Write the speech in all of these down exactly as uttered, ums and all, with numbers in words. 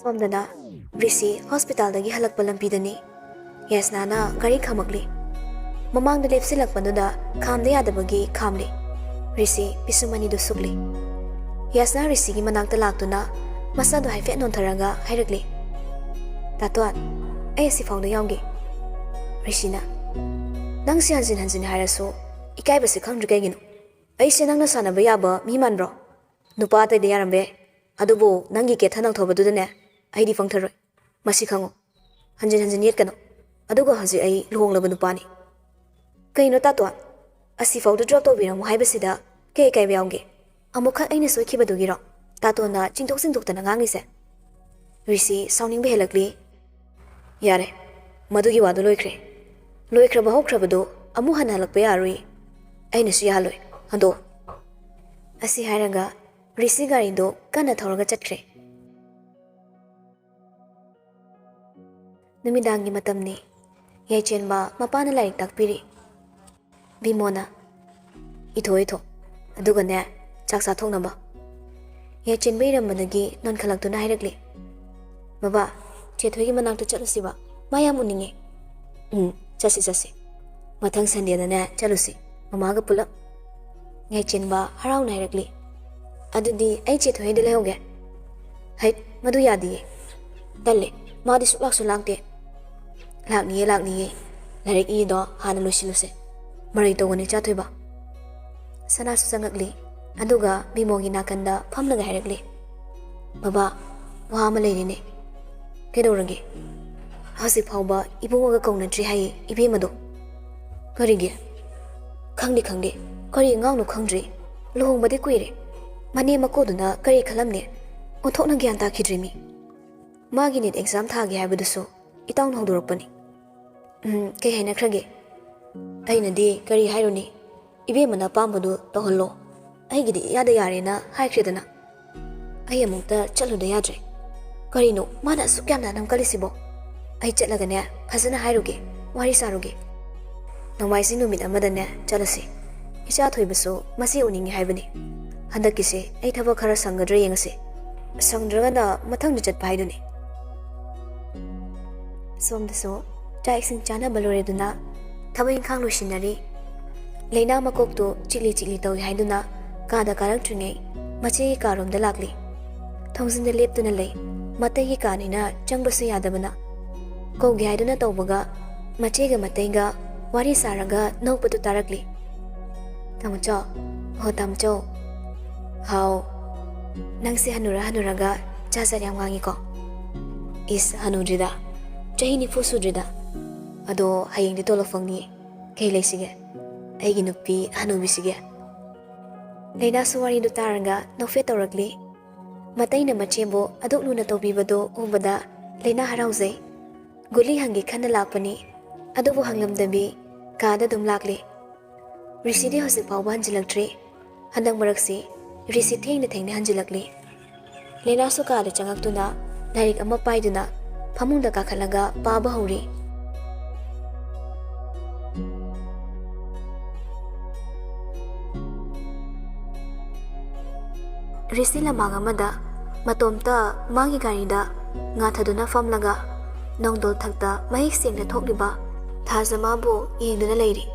ꯄꯝꯗꯅ ꯔꯤꯁꯤ ꯍꯣꯁꯄꯤꯇꯥꯜꯗꯒꯤ ꯍꯜꯂꯛꯄ ꯂꯝꯕꯤꯗꯅꯤ ꯌꯥꯁꯅꯥꯅ ꯒꯥꯔꯤ ꯈꯥꯝꯃꯛꯂꯤ꯫ ꯃꯃꯥꯡꯗ ꯂꯦꯞꯁꯤꯜꯂꯛꯄꯗꯨꯗ ꯈꯥꯝꯗ ꯌꯥꯗꯕꯒꯤ ꯈꯥꯝꯂꯤ꯫ ꯔꯤꯁꯤ ꯄꯤꯁꯨꯝ ꯑꯅꯤꯗꯨ ꯁꯨꯛꯂꯤ꯫ ꯌꯥꯁꯅꯥ ꯔꯤꯁꯤꯒꯤ ꯃꯅꯥꯛꯇ ꯂꯥꯛꯇꯨꯅ ꯃꯁꯥꯗꯨ ꯍꯥꯏꯐꯦꯠ ꯅꯣꯟꯊꯔꯒ ꯍꯥꯏꯔꯛꯂꯤ, "ꯇꯥꯇꯣꯟ, ꯑꯩ ꯑꯁꯤꯐꯥꯎꯗ ꯌꯥꯎꯒꯦ꯫" ꯔꯤꯁꯤꯅ, "ꯅꯪꯁꯦ ꯍꯟꯖꯤꯟ ꯍꯟꯖꯤꯟ ꯍꯥꯏꯔꯁꯨ ꯏꯀꯥꯏꯕꯁꯦ ꯈꯪꯗ꯭ꯔꯤ ꯀꯩꯒꯤꯅꯣ? ꯑꯩꯁꯦ ꯅꯪꯅ ꯁꯥꯟꯅꯕ ꯌꯥꯕ ꯃꯤ ꯃꯥꯟꯕ꯭ꯔꯣ? ꯅꯨꯄꯥ ꯑꯇꯩꯗ ꯌꯥꯔꯝꯕ ꯌꯥꯏ, ꯑꯗꯨꯕꯨ ꯅꯪꯒꯤ ꯀꯦꯊ ꯅꯧꯊꯕꯗꯨꯗꯅꯦ ꯑꯩꯗꯤ ꯐꯪꯊꯔꯣꯏ꯫ ꯃꯁꯤ ꯈꯪꯉꯨ, ꯍꯟꯖꯤꯟ ꯍꯟꯖꯤꯟ ꯌꯦꯠꯀꯅꯨ꯫ ꯑꯗꯨꯒ ꯍꯧꯖꯤꯛ ꯑꯩ ꯂꯨꯍꯣꯡꯂꯕ ꯅꯨꯄꯥꯅꯤ꯫" "ꯀꯩꯅꯣ ꯇꯥꯇꯣꯟ? ꯑꯁꯤꯐꯥꯎꯗ ꯗ꯭ꯔꯣꯞ ꯇꯧꯕꯤꯔꯝꯃꯨ ꯍꯥꯏꯕꯁꯤꯗ ꯀꯩ ꯀꯥꯏꯕ ꯌꯥꯎꯒꯦ? ꯑꯃꯨꯛꯈꯛ ꯑꯩꯅ ꯁꯣꯏꯈꯤꯕꯗꯨꯒꯤꯔꯣ ꯇꯥꯇꯣꯟꯅ ꯆꯤꯡꯊꯣꯛ ꯆꯤꯡꯊꯣꯛꯇꯅ ꯉꯥꯡꯂꯤꯁꯦ?" ꯔꯤꯁꯤ ꯁꯥꯎꯅꯤꯡꯕ ꯍꯦꯜꯂꯛꯂꯤ꯫ "ꯌꯥꯔꯦ, ꯃꯗꯨꯒꯤ ꯋꯥꯗꯣ ꯂꯣꯏꯈ꯭ꯔꯦ꯫ ꯂꯣꯏꯈ꯭ꯔꯕ ꯍꯧꯈ꯭ꯔꯕꯗꯣ ꯑꯃꯨꯛ ꯍꯟꯅ ꯍꯜꯂꯛꯄ ꯌꯥꯔꯣꯏ꯫ ꯑꯩꯅꯁꯨ ꯌꯥꯍꯜꯂꯣꯏ꯫ ꯍꯟꯗꯣꯛꯑꯣ꯫" ꯑꯁꯤ ꯍꯥꯏꯔꯒ ꯔꯤꯁꯤ ꯒꯥꯔꯤꯗꯣ ꯀꯟꯅ ꯊꯧꯔꯒ ꯆꯠꯈ꯭ꯔꯦ꯫ ꯅꯨꯃꯤꯗꯥꯡꯒꯤ ꯃꯇꯝꯅꯤ꯫ ꯌꯥꯏꯆꯦꯟꯕ ꯃꯄꯥꯅ ꯂꯥꯏꯔꯤꯛ ꯇꯥꯛꯄꯤꯔꯤ꯫ ꯕꯤꯃꯣꯅ, "ꯏꯊꯣ, ꯏꯊꯣ꯫ ꯑꯗꯨꯒꯅꯦ, ꯆꯥꯛ ꯆꯥꯊꯣꯛꯅꯕ꯫" ꯌꯥꯏꯆꯦꯟꯕ ꯏꯔꯝꯕꯗꯒꯤ ꯅꯣꯟꯈꯠꯂꯛꯇꯨꯅ ꯍꯥꯏꯔꯛꯂꯤ, "ꯕꯕꯥ, ꯆꯦꯊꯣꯏꯒꯤ ꯃꯅꯥꯛꯇ ꯆꯠꯂꯨꯁꯤꯕ꯫ ꯃꯥ ꯌꯥꯝ ꯎꯅꯤꯡꯉꯦ꯫" "ꯎꯝ, ꯆꯠꯁꯤ, ꯆꯠꯁꯤ꯫ ꯃꯊꯪ ꯁꯟꯗꯦꯗꯅꯦ ꯆꯠꯂꯨꯁꯤ, ꯃꯃꯥꯒ ꯄꯨꯂꯞ꯫" ꯌꯥꯏꯆꯦꯟꯕ ꯍꯔꯥꯎꯅ ꯍꯥꯏꯔꯛꯂꯤ, "ꯑꯗꯨꯗꯤ ꯑꯩ ꯆꯦꯊꯣꯏꯗ ꯂꯩꯍꯧꯒꯦ꯫" "ꯍꯩꯠ, ꯃꯗꯨ ꯌꯥꯗꯤꯌꯦ꯫ ꯇꯜꯂꯦ, ꯃꯥꯗꯤ ꯁꯨꯛꯂꯥꯛꯁꯨ ꯂꯥꯛꯇꯦ꯫" "ꯂꯥꯛꯅꯤꯌꯦ, ꯂꯥꯛꯅꯤꯌꯦ꯫ ꯂꯥꯏꯔꯤꯛ ꯏꯗꯣ ꯍꯥꯟꯅ ꯂꯣꯏꯁꯤꯜꯂꯨꯁꯦ꯫ ꯃꯔꯩ ꯇꯧꯒꯅꯤ ꯆꯥꯊꯣꯏꯕ꯫" ꯁꯅꯥꯁꯨ ꯆꯪꯉꯛꯂꯤ꯫ ꯑꯗꯨꯒ ꯕꯤꯃꯣꯒꯤ ꯅꯥꯀꯟꯗ ꯐꯝꯂꯒ ꯍꯥꯏꯔꯛꯂꯤ, "ꯕꯕꯥ, ꯋꯥ ꯑꯃ ꯂꯩꯔꯤꯅꯦ꯫" "ꯀꯩꯗꯧꯔꯒꯦ?" "ꯍꯧꯖꯤꯛ ꯐꯥꯎꯕ ꯏꯕꯨꯡꯉꯣꯒ ꯀꯧꯅꯗ꯭ꯔꯤ ꯍꯥꯏꯌꯦ ꯏꯕꯦꯝꯃꯗꯣ꯫" "ꯀꯔꯤꯒꯤ?" "ꯈꯪꯗꯦ, ꯈꯪꯗꯦ꯫ ꯀꯔꯤ ꯑꯉꯥꯡꯅꯣ ꯈꯪꯗ꯭ꯔꯤ꯫ ꯂꯨꯍꯣꯡꯕꯗꯤ ꯀꯨꯏꯔꯦ꯫ ꯃꯅꯦꯝ ꯃꯀꯨꯗꯨꯅ ꯀꯔꯤ ꯈꯜꯂꯝꯅꯤ? ꯑꯣꯟꯊꯣꯛꯅ ꯒ꯭ꯌꯥꯟ ꯇꯥꯈꯤꯗ꯭ꯔꯦꯃꯤ꯫ ꯃꯥꯒꯤ ꯅꯤꯠ ꯑꯦꯛꯖꯥꯝ ꯊꯥꯒꯦ ꯍꯥꯏꯕꯗꯨꯁꯨ ꯏꯇꯥꯎꯅ ꯍꯧꯗꯣꯔꯛꯄꯅꯤ꯫" "ꯎꯝ, ꯀꯩ ꯍꯥꯏꯅꯈ꯭ꯔꯒꯦ?" "ꯑꯩꯅꯗꯤ ꯀꯔꯤ ꯍꯥꯏꯔꯨꯅꯤ? ꯏꯕꯦꯝꯃꯅ ꯑꯄꯥꯝꯕꯗꯨ ꯇꯧꯍꯜꯂꯣ꯫ ꯑꯩꯒꯤꯗꯤ ꯏꯌꯥꯗ ꯌꯥꯔꯦꯅ ꯍꯥꯏꯈ꯭ꯔꯦꯗꯅ꯫ ꯑꯩ ꯑꯃꯨꯛꯇ ꯆꯠꯂꯨꯗ ꯌꯥꯗ꯭ꯔꯦ꯫ ꯀꯔꯤꯅꯣ ꯃꯥꯅ ꯑꯁꯨꯛ ꯌꯥꯝꯅ ꯑꯅꯝ ꯀꯜꯂꯤꯁꯤꯕꯣ? ꯑꯩ ꯆꯠꯂꯒꯅꯦ, ꯐꯖꯅ ꯍꯥꯏꯔꯨꯒꯦ, ꯋꯥꯔꯤ ꯁꯥꯔꯨꯒꯦ꯫ ꯅꯣꯡꯃꯥꯏꯖꯤꯡ ꯅꯨꯃꯤꯠ ꯑꯃꯗꯅꯦ ꯆꯠꯂꯁꯤ꯫ ꯏꯆꯥ ꯊꯣꯏꯕꯁꯨ ꯃꯆꯦ ꯎꯅꯤꯡꯉꯤ ꯍꯥꯏꯕꯅꯤ꯫ ꯍꯟꯗꯛꯀꯤꯁꯦ ꯑꯩ ꯊꯕꯛ ꯈꯔ ꯁꯪꯒꯗ꯭ꯔꯥ ꯌꯦꯡꯉꯁꯤ꯫" ꯁꯪꯗ꯭ꯔꯒꯅ ꯃꯊꯪꯗ ꯆꯠꯄ ꯍꯥꯏꯗꯨꯅꯤ꯫ ꯁꯣꯝꯗꯁꯨ ꯆꯥꯛ ꯏꯁꯤꯡ ꯆꯥꯅꯕ ꯂꯣꯏꯔꯗꯨꯅ ꯊꯕꯛ ꯏꯪꯈꯥꯡ ꯂꯣꯏꯁꯤꯟꯅꯔꯤ꯫ ꯂꯩꯅꯥ ꯃꯀꯣꯛꯇꯨ ꯆꯤꯛꯂꯤ ꯆꯤꯛꯂꯤ ꯇꯧꯏ ꯍꯥꯏꯗꯨꯅ ꯀꯥꯗ ꯀꯥꯔꯛꯇ꯭ꯔꯤꯉꯩ ꯃꯆꯦꯒꯤ ꯀꯥꯔꯣꯝꯗ ꯂꯥꯛꯂꯤ꯫ ꯊꯣꯡꯖꯤꯟꯗ ꯂꯦꯞꯇꯨꯅ ꯂꯩ꯫ ꯃꯇꯩꯒꯤ ꯀꯥꯅꯤꯅ ꯆꯪꯕꯁꯨ ꯌꯥꯗꯕꯅ꯫ ꯀꯧꯒꯦ ꯍꯥꯏꯗꯨꯅ ꯇꯧꯕꯒ ꯃꯆꯦꯒ ꯃꯇꯩꯒ ꯋꯥꯔꯤ ꯁꯥꯔꯒ ꯅꯣꯛꯄꯗꯨ ꯇꯥꯔꯛꯂꯤ꯫ "ꯇꯥꯃꯣꯆꯧ, ꯍꯣ ꯇꯥꯃꯣꯆꯧ꯫ ꯍꯥꯎ꯫ ꯅꯪꯁꯦ ꯍꯅꯨꯔ ꯍꯅꯨꯔꯒ ꯖꯥꯠ ꯖꯥꯠ ꯌꯥꯝ ꯉꯥꯡꯉꯤꯀꯣ?" "ꯏꯁ, ꯍꯅꯨꯗ꯭ꯔꯤꯗ꯫ ꯆꯍꯤ ꯅꯤꯐꯨ ꯁꯨꯗ꯭ꯔꯤꯗ꯫ ꯑꯗꯣ ꯍꯌꯦꯡꯗꯤ ꯇꯣꯂꯣꯞ ꯐꯪꯅꯤꯌꯦ꯫ ꯀꯩ ꯂꯩꯁꯤꯒꯦ? ꯑꯩꯒꯤ ꯅꯨꯄꯤ ꯍꯅꯨꯕꯤꯁꯤꯒꯦ?" ꯂꯩꯅꯥꯁꯨ ꯋꯥꯔꯤꯗꯨ ꯇꯥꯔꯒ ꯅꯣꯛꯐꯦꯠ ꯇꯧꯔꯛꯂꯤ꯫ ꯃꯇꯩꯅ ꯃꯆꯦꯕꯨ ꯑꯗꯨꯛ ꯂꯨꯅ ꯇꯧꯕꯤꯕꯗꯨ ꯎꯕꯗ ꯂꯩꯅꯥ ꯍꯔꯥꯎꯖꯩ꯫ ꯒꯨꯂꯤ ꯍꯪꯒꯦ ꯈꯟꯅ ꯂꯥꯛꯄꯅꯤ, ꯑꯗꯨꯕꯨ ꯍꯪꯂꯝꯗꯕꯤ ꯀꯥꯗ ꯑꯗꯨꯝ ꯂꯥꯛꯂꯤ꯫ ꯔꯤꯁꯤꯗꯤ ꯍꯧꯖꯤꯛ ꯐꯥꯎꯕ ꯍꯟꯖꯤꯜꯂꯛꯇ꯭ꯔꯤ꯫ ꯍꯟꯗꯛ ꯃꯔꯛꯁꯤ ꯔꯤꯁꯤ ꯊꯦꯡꯅ ꯊꯦꯡꯅ ꯍꯟꯖꯤꯜꯂꯛꯂꯤ꯫ ꯂꯦꯅꯥꯁꯨ ꯀꯥꯗ ꯆꯪꯉꯛꯇꯨꯅ ꯂꯥꯏꯔꯤꯛ ꯑꯃ ꯄꯥꯏꯗꯨꯅ ꯐꯃꯨꯡꯗ ꯀꯥꯈꯠꯂꯒ ꯄꯥꯕ ꯍꯧꯔꯤ꯫ ꯔꯤꯁꯤ ꯂꯃꯥꯡ ꯑꯃꯗ ꯃꯇꯣꯝꯇ ꯃꯥꯒꯤ ꯒꯥꯔꯤꯗ ꯉꯥꯊꯗꯨꯅ ꯐꯝꯂꯒ ꯅꯣꯡꯗꯣꯜ ꯊꯛꯇ ꯃꯌꯦꯛ ꯁꯦꯡꯅ ꯊꯣꯛꯂꯤꯕ ꯊꯥꯖ ꯃꯥꯕꯨ ꯌꯦꯡꯗꯨꯅ ꯂꯩꯔꯤ꯫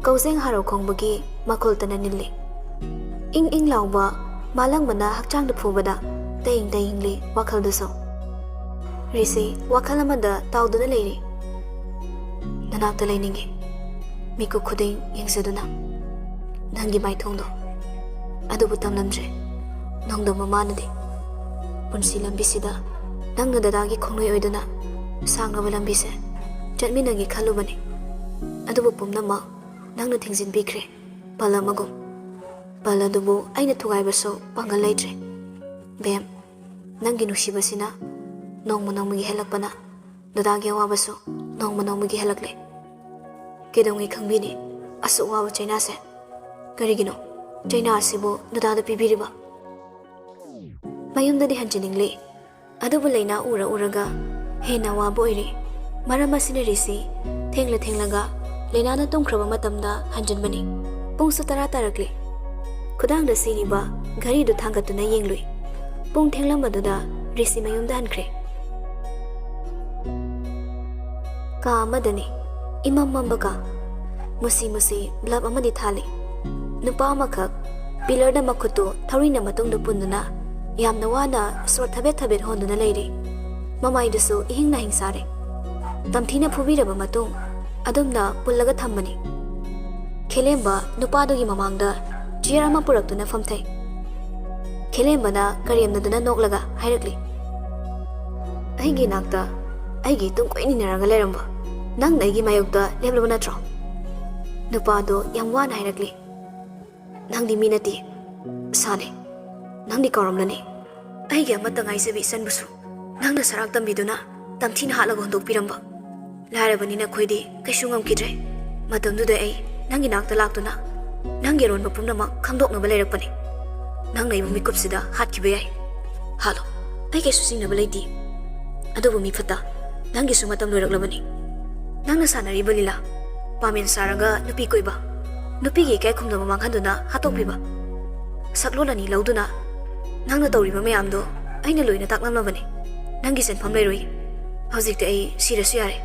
ꯀꯧꯖꯦꯡ ꯍꯥꯔꯧ ꯈꯣꯡꯕꯒꯤ ꯃꯈꯣꯜꯇꯅ ꯅꯤꯜꯂꯤ꯫ ꯏꯪ ꯏꯪ ꯂꯥꯎꯕ ꯃꯥꯂꯪꯕꯅ ꯍꯛꯆꯥꯡꯗ ꯐꯨꯕꯗ ꯇꯌꯤꯡ ꯇꯌꯤꯡꯂꯤ ꯋꯥꯈꯜꯗꯨꯁꯨ꯫ ꯔꯤꯁꯤ ꯋꯥꯈꯜ ꯑꯃꯗ ꯇꯥꯎꯗꯨꯅ ꯂꯩꯔꯤ꯫ ꯅꯅꯥꯛꯇ ꯂꯩꯅꯤꯡꯏ꯫ ꯃꯤꯀꯨꯞ ꯈꯨꯗꯤꯡ ꯌꯦꯡꯖꯗꯨꯅ꯫ ꯅꯪꯒꯤ ꯃꯥꯏꯊꯣꯡꯗꯣ꯫ ꯑꯗꯨꯕꯨ ꯇꯝꯂꯝꯗ꯭ꯔꯦ꯫ ꯅꯣꯡꯗꯝꯕ ꯃꯥꯅꯗꯤ꯫ ꯄꯨꯟꯁꯤ ꯂꯝꯕꯤꯁꯤꯗ ꯅꯪꯅ ꯗꯗꯥꯒꯤ ꯈꯣꯡꯂꯣꯏ ꯑꯣꯏꯗꯨꯅ ꯁꯥꯡꯂꯕ ꯂꯝꯕꯤꯁꯦ ꯆꯠꯃꯤꯟꯅꯒꯦ ꯈꯜꯂꯨꯕꯅꯤ꯫ ꯑꯗꯨꯕꯨ ꯄꯨꯝꯅꯃꯛ ꯅꯪꯅ ꯊꯤꯡꯖꯤꯟꯕꯤꯈ꯭ꯔꯦ꯫ ꯄꯜ ꯑꯃꯒꯨꯝ꯫ ꯄꯜ ꯑꯗꯨꯕꯨ ꯑꯩꯅ ꯊꯨꯒꯥꯏꯕꯁꯨ ꯄꯥꯡꯒꯜ ꯂꯩꯇ꯭ꯔꯦ꯫ ꯕꯦꯝ, ꯅꯪꯒꯤ ꯅꯨꯡꯁꯤꯕꯁꯤꯅ ꯅꯣꯡꯃ ꯅꯣꯡꯃꯒꯤ ꯍꯦꯜꯂꯛꯄꯅ ꯗꯗꯥꯒꯤ ꯑꯋꯥꯕꯁꯨ ꯅꯣꯡꯃ ꯅꯣꯡꯃꯒꯤ ꯍꯦꯜꯂꯛꯂꯦ꯫ ꯀꯩꯗꯧꯉꯩ ꯈꯪꯕꯤꯅꯤ ꯑꯁꯨꯛ ꯋꯥꯕ ꯆꯩꯅꯥꯁꯦ? ꯀꯔꯤꯒꯤꯅꯣ ꯆꯩꯅꯥ ꯑꯁꯤꯕꯨ ꯗꯗꯥꯗ ꯄꯤꯕꯤꯔꯤꯕ? ꯃꯌꯨꯝꯗꯗꯤ ꯍꯟꯖꯤꯟꯅꯤꯡꯂꯤ꯫ ꯑꯗꯨꯕꯨ ꯂꯩꯅꯥ ꯎꯔ ꯎꯔꯒ ꯍꯦꯟꯅ ꯑꯋꯥꯕ ꯑꯣꯏꯔꯤ꯫ ꯃꯔꯝ ꯑꯁꯤꯅ ꯔꯤꯁꯤ ꯊꯦꯡꯂ ꯊꯦꯡꯂꯒ ꯂꯩꯅꯥꯅ ꯇꯨꯝꯈ꯭ꯔꯕ ꯃꯇꯝꯗ ꯍꯟꯖꯤꯟꯕꯅꯤ꯫ ꯄꯨꯡꯁꯨ ꯇꯔꯥ ꯇꯥꯔꯛꯂꯤ꯫ ꯈꯨꯗꯥꯡꯗ ꯁꯤꯔꯤꯕ ꯘꯔꯤꯗꯨ ꯊꯥꯡꯒꯠꯇꯨꯅ ꯌꯦꯡꯂꯨꯏ꯫ ꯄꯨꯡ ꯊꯦꯡꯂꯝꯕꯗꯨꯗ ꯔꯤꯁꯤ ꯃꯌꯨꯝꯗ ꯍꯟꯈ꯭ꯔꯦ꯫ ꯀꯥ ꯑꯃꯗꯅꯤ, ꯏꯃꯝ ꯃꯝꯕ ꯀꯥ꯫ ꯃꯨꯁꯤ ꯃꯨꯁꯤ ꯕ꯭ꯂꯕ ꯑꯃꯗꯤ ꯊꯥꯜꯂꯤ꯫ ꯅꯨꯄꯥ ꯑꯃꯈꯛ ꯄꯤꯂꯔꯗ ꯃꯈꯨꯠꯇꯨ ꯊꯧꯔꯤꯅ ꯃꯇꯨꯡꯗ ꯄꯨꯟꯗꯨꯅ ꯌꯥꯝꯅ ꯋꯥꯅ ꯁꯣꯔ ꯊꯕꯦꯠ ꯊꯕꯦꯠ ꯍꯣꯟꯗꯨꯅ ꯂꯩꯔꯤ꯫ ꯃꯃꯥꯏꯗꯨꯁꯨ ꯏꯍꯤꯡ ꯅꯥꯍꯤꯡ ꯁꯥꯔꯦ꯫ ꯇꯝꯊꯤꯅ ꯐꯨꯕꯤꯔꯕ ꯃꯇꯨꯡ ꯑꯗꯨꯝꯅ ꯄꯨꯜꯂꯒ ꯊꯝꯕꯅꯤ꯫ ꯈꯦꯂꯦꯝꯕ ꯅꯨꯄꯥꯗꯨꯒꯤ ꯃꯃꯥꯡꯗ ꯆꯤꯌꯔ ꯑꯃ ꯄꯨꯔꯛꯇꯨꯅ ꯐꯝꯊꯩ꯫ ꯈꯦꯂꯦꯝꯕꯅ ꯀꯔꯦꯝꯅꯗꯨꯅ ꯅꯣꯛꯂꯒ ꯍꯥꯏꯔꯛꯂꯤ, "ꯑꯩꯒꯤ ꯏꯅꯥꯛꯇ ꯑꯩꯒꯤ ꯏꯇꯨꯡ ꯀꯣꯏꯅ ꯏꯟꯅꯔꯒ ꯂꯩꯔꯝꯕ ꯅꯪꯅ ꯑꯩꯒꯤ ꯃꯥꯌꯣꯛꯇ ꯂꯦꯞꯂꯕ ꯅꯠꯇ꯭ꯔꯣ?" ꯅꯨꯄꯥꯗꯣ ꯌꯥꯝ ꯋꯥꯅ ꯍꯥꯏꯔꯛꯂꯤ, "ꯅꯪꯗꯤ ꯃꯤ ꯅꯠꯇꯦ, ꯁꯥꯅꯤ꯫ ꯅꯪꯗꯤ ꯀꯧꯔꯝꯂꯅꯤ꯫ ꯑꯩꯒꯤ ꯑꯃꯠꯇ ꯉꯥꯏꯖꯕꯤ ꯏꯆꯟꯕꯨꯁꯨ ꯅꯪꯅ ꯁꯔꯥꯛ ꯇꯝꯕꯤꯗꯨꯅ ꯇꯝꯊꯤꯅ ꯍꯥꯠꯂꯒ ꯍꯨꯟꯗꯣꯛꯄꯤꯔꯝꯕ꯫ ꯂꯥꯏꯔꯕꯅꯤꯅ ꯑꯩꯈꯣꯏꯗꯤ ꯀꯩꯁꯨ ꯉꯝꯈꯤꯗ꯭ꯔꯦ꯫ ꯃꯇꯝꯗꯨꯗ ꯑꯩ ꯅꯪꯒꯤ ꯅꯥꯛꯇ ꯂꯥꯛꯇꯨꯅ ꯅꯪꯒꯤ ꯑꯔꯣꯟꯕ ꯄꯨꯝꯅꯃꯛ ꯈꯪꯗꯣꯛꯅꯕ ꯂꯩꯔꯛꯄꯅꯤ꯫ ꯅꯪꯅ ꯑꯩꯕꯨ ꯃꯤꯀꯨꯞꯁꯤꯗ ꯍꯥꯠꯈꯤꯕ ꯌꯥꯏ꯫ ꯍꯥꯠꯂꯣ, ꯑꯩ ꯀꯩꯁꯨ ꯆꯤꯡꯅꯕ ꯂꯩꯇꯦ꯫ ꯑꯗꯨꯕꯨ ꯃꯤ ꯐꯠꯇ, ꯅꯪꯒꯤꯁꯨ ꯃꯇꯝ ꯂꯣꯏꯔꯛꯂꯕꯅꯤ꯫ ꯅꯪꯅ ꯁꯥꯟꯅꯔꯤꯕ ꯂꯤꯂꯥ, ꯄꯥꯃꯦꯟ ꯁꯥꯔꯒ ꯅꯨꯄꯤ ꯀꯣꯏꯕ, ꯅꯨꯄꯤꯒꯤ ꯏꯀꯥꯏ ꯈꯨꯝꯅꯕ ꯃꯥꯡꯍꯟꯗꯨꯅ ꯍꯥꯠꯇꯣꯛꯄꯤꯕ, ꯁꯛꯂꯣꯟ ꯑꯅꯤ ꯂꯧꯗꯨꯅ ꯅꯪꯅ ꯇꯧꯔꯤꯕ ꯃꯌꯥꯝꯗꯣ ꯑꯩꯅ ꯂꯣꯏꯅ ꯇꯥꯛꯂꯝꯂꯕꯅꯤ꯫ ꯅꯪꯒꯤ ꯁꯦꯟꯐꯝ ꯂꯩꯔꯣꯏ꯫ ꯍꯧꯖꯤꯛꯇꯤ ꯑꯩ ꯁꯤꯔꯁꯨ ꯌꯥꯔꯦ꯫"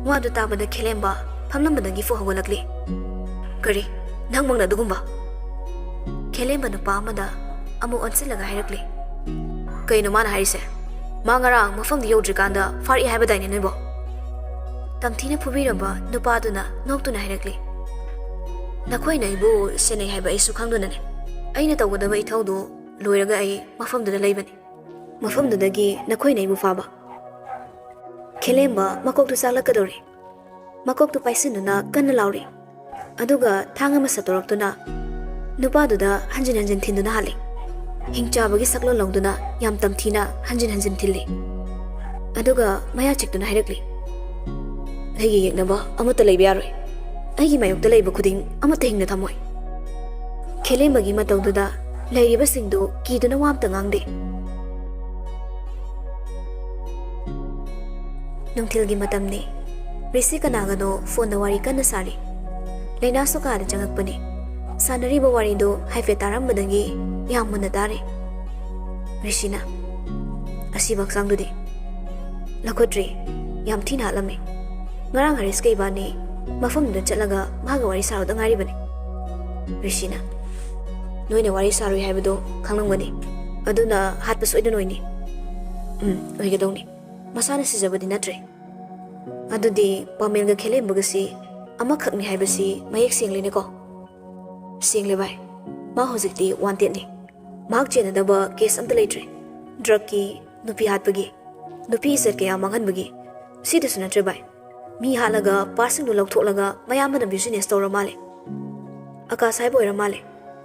ꯋꯥꯗꯨ ꯇꯥꯕꯗ ꯈꯦꯂꯦꯝꯕ ꯐꯝꯂꯝꯕꯗꯒꯤ ꯐꯨ ꯍꯧꯒꯠꯂꯛꯂꯤ꯫ "ꯀꯔꯤ? ꯅꯪꯃꯛꯅ ꯑꯗꯨꯒꯨꯝꯕ?" ꯈꯦꯂꯦꯝꯕ ꯅꯨꯄꯥ ꯑꯃꯗ ꯑꯃꯨꯛ ꯑꯣꯟꯁꯤꯜꯂꯒ ꯍꯥꯏꯔꯛꯂꯤ꯫ "ꯀꯩꯅꯣ ꯃꯥꯅ ꯍꯥꯏꯔꯤꯁꯦ? ꯃꯥ ꯉꯔꯥꯡ ꯃꯐꯝꯗ ꯌꯧꯗ꯭ꯔꯤꯀꯥꯟꯗ ꯐꯥꯔꯛꯏ ꯍꯥꯏꯕꯗꯥꯏꯅꯦ ꯅꯣꯏꯕꯣ?" ꯇꯝꯊꯤꯅ ꯐꯨꯕꯤꯔꯝꯕ ꯅꯨꯄꯥꯗꯨꯅ ꯅꯣꯛꯇꯨꯅ ꯍꯥꯏꯔꯛꯂꯤ꯫ "ꯅꯈꯣꯏꯅ ꯑꯩꯕꯨ ꯁꯦꯟꯅꯩ ꯍꯥꯏꯕ ꯑꯩꯁꯨ ꯈꯪꯗꯨꯅꯅꯦ꯫ ꯑꯩꯅ ꯇꯧꯒꯗꯕ ꯏꯊꯧꯗꯨ ꯂꯣꯏꯔꯒ ꯑꯩ ꯃꯐꯝꯗꯨꯗ ꯂꯩꯕꯅꯤ꯫ ꯃꯐꯝꯗꯨꯗꯒꯤ ꯅꯈꯣꯏꯅ ꯑꯩꯕꯨ ꯐꯥꯕ꯫" ꯈꯦꯂꯦꯝꯕ ꯃꯀꯣꯛꯇꯨ ꯆꯥꯛꯂꯛꯀꯗꯧꯔꯦ꯫ ꯃꯀꯣꯛꯇꯨ ꯄꯥꯏꯁꯤꯟꯗꯨꯅ ꯀꯟꯅ ꯂꯥꯎꯔꯤ꯫ ꯑꯗꯨꯒ ꯊꯥꯡ ꯑꯃ ꯁꯠꯇꯣꯔꯛꯇꯨꯅ ꯅꯨꯄꯥꯗꯨꯗ ꯍꯟꯖꯤꯟ ꯍꯟꯖꯤꯟ ꯊꯤꯟꯗꯨꯅ ꯍꯥꯠꯂꯤ꯫ ꯍꯤꯡꯆꯥꯕꯒꯤ ꯁꯛꯂꯣꯟ ꯂꯧꯗꯨꯅ ꯌꯥꯝ ꯇꯝꯊꯤꯅ ꯍꯟꯖꯤꯟ ꯍꯟꯖꯤꯟ ꯊꯤꯜꯂꯤ꯫ ꯑꯗꯨꯒ ꯃꯌꯥ ꯆꯤꯛꯇꯨꯅ ꯍꯥꯏꯔꯛꯂꯤ, "ꯑꯩꯒꯤ ꯌꯦꯛꯅꯕ ꯑꯃꯠꯇ ꯂꯩꯕ ꯌꯥꯔꯣꯏ꯫ ꯑꯩꯒꯤ ꯃꯥꯌꯣꯛꯇ ꯂꯩꯕ ꯈꯨꯗꯤꯡ ꯑꯃꯠꯇ ꯍꯤꯡꯅ ꯊꯝꯃꯣꯏ꯫" ꯈꯦꯂꯦꯝꯕꯒꯤ ꯃꯇꯧꯗꯨꯗ ꯂꯩꯔꯤꯕꯁꯤꯡꯗꯨ ꯀꯤꯗꯨꯅ ꯋꯥ ꯑꯃꯇ ꯉꯥꯡꯗꯦ꯫ ꯅꯨꯡꯊꯤꯜꯒꯤ ꯃꯇꯝꯅꯤ꯫ ꯔꯤꯁꯤ ꯀꯅꯥꯒꯅꯣ ꯐꯣꯟꯗ ꯋꯥꯔꯤ ꯀꯟꯅ ꯁꯥꯔꯤ꯫ ꯂꯩꯅꯥꯁꯨ ꯀꯥꯗ ꯆꯪꯉꯛꯄꯅꯤ꯫ ꯁꯥꯟꯅꯔꯤꯕ ꯋꯥꯔꯤꯗꯨ ꯍꯥꯏꯐꯦꯠ ꯇꯥꯔꯝꯕꯗꯒꯤ ꯌꯥꯝ ꯃꯨꯟꯅ ꯇꯥꯔꯦ꯫ ꯔꯤꯁꯤꯅ, "ꯑꯁꯤꯕ ꯍꯛꯆꯥꯡꯗꯨꯗꯤ?" "ꯂꯧꯈꯠꯇ꯭ꯔꯤ꯫ ꯌꯥꯝ ꯊꯤꯅ ꯍꯥꯠꯂꯝꯃꯤ꯫ ꯉꯔꯥꯡ ꯍꯔꯤꯁꯀ ꯏꯕꯥꯅꯤ ꯃꯐꯝꯗꯨꯗ ꯆꯠꯂꯒ ꯃꯥꯒ ꯋꯥꯔꯤ ꯁꯥꯔꯨꯗ ꯉꯥꯏꯔꯤꯕꯅꯤ꯫" ꯔꯤꯁꯤꯅ, "ꯅꯣꯏꯅ ꯋꯥꯔꯤ ꯁꯥꯔꯨꯏ ꯍꯥꯏꯕꯗꯣ ꯈꯪꯂꯝꯒꯅꯤ꯫ ꯑꯗꯨꯅ ꯍꯥꯠꯄ ꯁꯣꯏꯗꯅ ꯑꯣꯏꯅꯤ꯫" "ꯎꯝ, ꯑꯣꯏꯒꯗꯧꯅꯤ꯫ ꯃꯁꯥꯅ ꯁꯤꯖꯕꯗꯤ ꯅꯠꯇ꯭ꯔꯦ꯫ ꯑꯗꯨꯗꯤ ꯄꯥꯃꯦꯜꯒ ꯈꯦꯂꯦꯝꯕꯒꯁꯤ ꯑꯃꯈꯛꯅꯤ ꯍꯥꯏꯕꯁꯤ ꯃꯌꯦꯛ ꯁꯦꯡꯂꯦꯅꯦꯀꯣ?" "ꯁꯦꯡꯂꯦ ꯚꯥꯏ꯫ ꯃꯥ ꯍꯧꯖꯤꯛꯇꯤ ꯋꯥꯟꯇꯦꯠꯅꯤ꯫ ꯃꯍꯥꯛ ꯆꯦꯟꯅꯗꯕ ꯀꯦꯁ ꯑꯝꯇ ꯂꯩꯇ꯭ꯔꯦ꯫ ꯗ꯭ꯔꯒꯀꯤ, ꯅꯨꯄꯤ ꯍꯥꯠꯄꯒꯤ, ꯅꯨꯄꯤ ꯏꯖꯠ ꯀꯌꯥ ꯃꯥꯡꯍꯟꯕꯒꯤ꯫ ꯁꯤꯗꯁꯨ ꯅꯠꯇ꯭ꯔꯦ ꯚꯥꯏ꯫ ꯃꯤ ꯍꯥꯠꯂꯒ ꯄꯥꯔꯠꯁꯤꯡꯗꯨ ꯂꯧꯊꯣꯛꯂꯒ ꯃꯌꯥꯝꯕꯅ ꯕꯤꯖꯤꯅꯦꯁ ꯇꯧꯔ ꯃꯥꯜꯂꯦ꯫ ꯑꯀꯥꯁ ꯍꯥꯏꯕ ꯑꯣꯏꯔ ꯃꯥꯜꯂꯦ꯫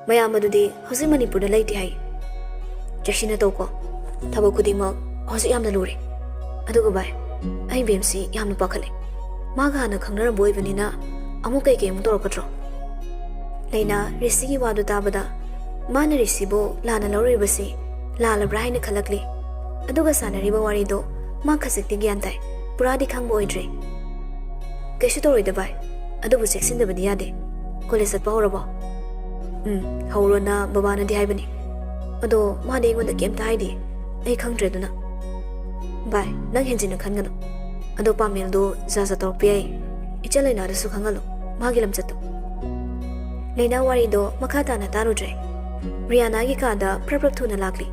ꯃꯌꯥꯝ ꯑꯗꯨꯗꯤ ꯍꯧꯖꯤꯛ ꯃꯅꯤꯄꯨꯔꯗ ꯂꯩꯇꯦ ꯍꯥꯏ꯫ ꯆꯦꯛꯁꯤꯟꯅ ꯇꯧꯀꯣ꯫ ꯊꯕꯛ ꯈꯨꯗꯤꯡꯃꯛ ꯍꯧꯖꯤꯛ ꯌꯥꯝꯅ ꯂꯨꯔꯦ꯫ ꯑꯗꯨꯒ ꯚꯥꯏ, ꯑꯩ ꯕꯦꯝꯁꯤ ꯌꯥꯝꯅ ꯄꯥꯈꯠꯂꯦ꯫ ꯃꯥꯒ ꯍꯥꯟꯅ ꯈꯪꯅꯔꯝꯕ ꯑꯣꯏꯕꯅꯤꯅ ꯑꯃꯨꯛ ꯀꯩꯀꯩ ꯑꯃꯨꯛ ꯇꯧꯔꯛꯀꯗ꯭ꯔꯣ?" ꯂꯩꯅꯥ ꯔꯤꯁꯤꯒꯤ ꯋꯥꯗꯨ ꯇꯥꯕꯗ ꯃꯥꯅ ꯔꯤꯁꯤꯕꯨ ꯂꯥꯟꯅ ꯂꯧꯔꯨꯔꯤꯕꯁꯤ ꯂꯥꯜꯂꯕ꯭ꯔꯥ ꯍꯥꯏꯅ ꯈꯜꯂꯛꯂꯤ꯫ ꯑꯗꯨꯒ ꯁꯥꯟꯅꯔꯤꯕ ꯋꯥꯔꯤꯗꯣ ꯃꯥ ꯈꯖꯤꯛꯇꯤ ꯒ꯭ꯌꯥꯟ ꯇꯥꯏ, ꯄꯨꯔꯥꯗꯤ ꯈꯪꯕ ꯑꯣꯏꯗ꯭ꯔꯤ꯫ "ꯀꯩꯁꯨ ꯇꯧꯔꯣꯏꯗ ꯚꯥꯏ, ꯑꯗꯨꯕꯨ ꯆꯦꯛꯁꯤꯟꯗꯕꯗꯤ ꯌꯥꯗꯦ꯫ ꯀꯣꯂꯦꯖ ꯆꯠꯄ ꯍꯧꯔꯕꯣ?" "ꯎꯝ, ꯍꯧꯔꯣꯅ ꯕꯕꯥꯅꯗꯤ ꯍꯥꯏꯕꯅꯤ꯫ ꯑꯗꯣ ꯃꯥꯗꯤ ꯑꯩꯉꯣꯟꯗ ꯀꯩꯝꯇ ꯍꯥꯏꯗꯦ꯫ ꯑꯩ ꯈꯪꯗ꯭ꯔꯦ ꯑꯗꯨꯅ꯫" "ꯚꯥꯏ, ꯅꯪ ꯍꯦꯟꯖꯤꯟꯅ ꯈꯟꯒꯅꯨ꯫ ꯑꯗꯣ ꯄꯥꯃꯦꯜꯗꯣ ꯖꯥ ꯖꯥ ꯇꯧꯔꯛꯄ ꯌꯥꯏ꯫ ꯏꯆꯟ ꯂꯩꯅꯥꯗꯁꯨ ꯈꯪꯍꯜꯂꯨ, ꯃꯥꯒꯤ ꯂꯝꯆꯠꯇꯣ꯫" ꯂꯩꯅꯥ ꯋꯥꯔꯤꯗꯣ ꯃꯈꯥ ꯇꯥꯅ ꯇꯥꯔꯨꯗ꯭ꯔꯦ꯫ ꯔꯤꯌꯥꯅꯥꯒꯤ ꯀꯥꯗ ꯐ꯭ꯔꯞ ꯐ꯭ꯔꯞ ꯊꯨꯅ ꯂꯥꯛꯂꯤ꯫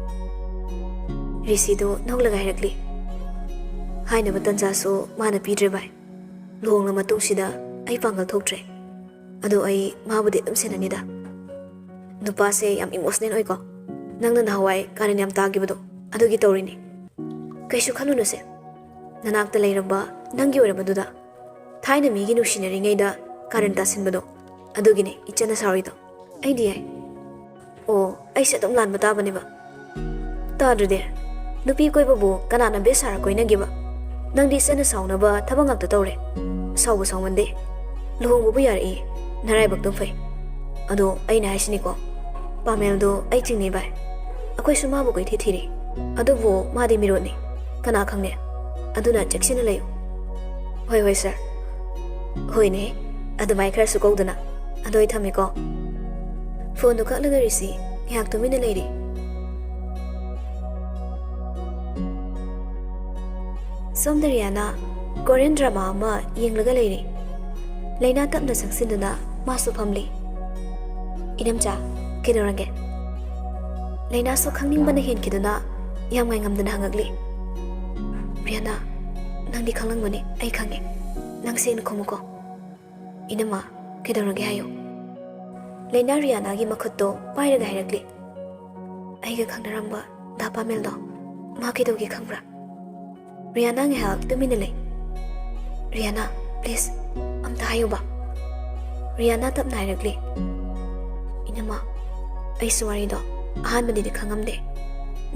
ꯔꯤꯁꯤꯗꯣ ꯅꯣꯛꯂꯒ ꯍꯥꯏꯔꯛꯂꯤ, "ꯍꯥꯏꯅꯕ ꯇꯟꯖꯥꯁꯨ ꯃꯥꯅ ꯄꯤꯗ꯭ꯔꯦ ꯚꯥꯏ꯫ ꯂꯨꯍꯣꯡꯂ ꯃꯇꯨꯡꯁꯤꯗ ꯑꯩ ꯄꯥꯡꯒꯜ ꯊꯣꯛꯇ꯭ꯔꯦ꯫ ꯑꯗꯣ ꯑꯩ ꯃꯥꯕꯨꯗꯤ ꯑꯗꯨꯝ ꯁꯦꯟꯅꯅꯤꯗ꯫" "ꯅꯨꯄꯥꯁꯦ ꯌꯥꯝ ꯏꯃꯣꯁꯅꯦꯜ ꯑꯣꯏꯀꯣ꯫ ꯅꯪꯅ ꯅꯍꯥꯟꯋꯥꯏ ꯀꯥꯔꯟ ꯌꯥꯝ ꯇꯥꯈꯤꯕꯗꯣ ꯑꯗꯨꯒꯤ ꯇꯧꯔꯤꯅꯤ꯫ ꯀꯩꯁꯨ ꯈꯜꯂꯨꯅꯨꯁꯦ꯫ ꯅꯅꯥꯛꯇ ꯂꯩꯔꯝꯕ ꯅꯪꯒꯤ ꯑꯣꯏꯔꯕꯗꯨꯗ ꯊꯥꯏꯅ ꯃꯤꯒꯤ ꯅꯨꯡꯁꯤꯅꯔꯤꯉꯩꯗ ꯀꯥꯔꯟ ꯇꯥꯁꯤꯟꯕꯗꯣ ꯑꯗꯨꯒꯤꯅꯦ ꯏꯆꯟꯅ ꯁꯥꯎꯔꯤꯗꯣ꯫ ꯑꯩꯗꯤ ꯌꯥꯏ꯫ ꯑꯣ, ꯑꯩꯁꯦ ꯑꯗꯨꯝ ꯂꯥꯟꯕ ꯇꯥꯕꯅꯦꯕ꯫" "ꯇꯥꯗ꯭ꯔꯗꯤ? ꯅꯨꯄꯤ ꯀꯣꯏꯕꯕꯨ ꯀꯅꯥꯅ ꯕꯦꯁ ꯁꯥꯔ ꯀꯣꯏꯅꯒꯦꯕ? ꯅꯪꯗꯤ ꯏꯆꯟꯅ ꯁꯥꯎꯅꯕ ꯊꯕꯛ ꯉꯥꯛꯇ ꯇꯧꯔꯦ꯫ ꯁꯥꯎꯕ ꯁꯥꯎꯃꯟꯗꯦ꯫ ꯂꯨꯍꯣꯡꯕꯕꯨ ꯌꯥꯔꯛꯏ, ꯅꯔꯥꯏꯕꯛꯇꯨꯝ ꯐꯩ꯫ ꯑꯗꯣ ꯑꯩꯅ ꯍꯥꯏꯁꯤꯅꯤꯀꯣ, ꯄꯥꯃꯦꯜꯗꯣ ꯑꯩ ꯆꯤꯡꯅꯩ ꯚꯥꯏ꯫ ꯑꯩꯈꯣꯏꯁꯨ ꯃꯥꯕꯨ ꯀꯣꯏꯊꯤ ꯊꯤꯔꯤ꯫ ꯑꯗꯨꯕꯨ ꯃꯥꯗꯤ ꯃꯤꯔꯣꯠꯅꯤ, ꯀꯅꯥ ꯈꯪꯅꯤ? ꯑꯗꯨꯅ ꯆꯦꯛꯁꯤꯟꯅ ꯂꯩꯌꯨ꯫" "ꯍꯣꯏ, ꯍꯣꯏ, ꯁꯥꯔ꯫" "ꯍꯣꯏꯅꯦ, ꯑꯗꯨꯃꯥꯏ ꯈꯔꯁꯨ ꯀꯧꯗꯅ꯫ ꯑꯗꯣ ꯑꯩ ꯊꯝꯃꯦꯀꯣ꯫" ꯐꯣꯟꯗꯣ ꯀꯛꯂꯒ ꯔꯤꯁꯤ ꯉꯥꯏꯍꯥꯛ ꯇꯨꯃꯤꯟꯅ ꯂꯩꯔꯤ꯫ ꯁꯣꯝꯗ ꯔꯤꯌꯥꯅ ꯀꯣꯔꯤꯌꯟ ꯗ꯭ꯔꯃꯥ ꯑꯃ ꯌꯦꯡꯂꯒ ꯂꯩꯔꯤ꯫ ꯂꯩꯅꯥ ꯇꯞꯅ ꯆꯪꯁꯤꯟꯗꯨꯅ ꯃꯥꯁꯨ ꯐꯝꯂꯤ꯫ "ꯏꯅꯝꯆꯥ, ꯀꯩꯗꯧꯔꯒꯦ?" ꯂꯩꯅꯥꯁꯨ ꯈꯪꯅꯤꯡꯕꯅ ꯍꯦꯟꯈꯤꯗꯨꯅ ꯌꯥꯝ ꯉꯥꯏꯉꯝꯗꯅ ꯍꯪꯉꯛꯂꯤ꯫ "ꯔꯤꯌꯥꯅ, ꯅꯪꯗꯤ ꯈꯪꯂꯝꯒꯅꯤ, ꯑꯩ ꯈꯪꯉꯦ꯫ ꯅꯪ ꯁꯦꯡꯅ ꯈꯨꯝꯃꯨꯀꯣ꯫" "ꯏꯅꯝꯃ, ꯀꯩꯗꯧꯔꯒꯦ ꯍꯥꯏꯌꯨ꯫" ꯂꯩꯅꯥ ꯔꯤꯌꯥꯅꯥꯒꯤ ꯃꯈꯨꯠꯇꯣ ꯄꯥꯏꯔꯒ ꯍꯥꯏꯔꯛꯂꯤ꯫ "ꯑꯩꯒ ꯈꯪꯅꯔꯝꯕ ꯗꯥ ꯄꯥꯃꯦꯜꯗꯣ, ꯃꯥ ꯀꯩꯗꯧꯒꯦ ꯈꯪꯕ꯭ꯔꯥ?" ꯔꯤꯌꯥꯅꯥ ꯉꯥꯏꯍꯥꯛ ꯇꯨꯃꯤꯟꯅ ꯂꯩ꯫ "ꯔꯤꯌꯥꯅꯥ, please, ꯑꯝꯇ ꯍꯥꯏꯌꯨꯕ꯫" ꯔꯤꯌꯥꯅꯥ ꯇꯞꯅ ꯍꯥꯏꯔꯛꯂꯤ꯫ "ꯏꯅꯝꯃ, ꯑꯩꯁꯨ ꯋꯥꯔꯤꯗꯣ ꯑꯍꯥꯟꯕꯗꯗꯤ ꯈꯪꯉꯝꯗꯦ꯫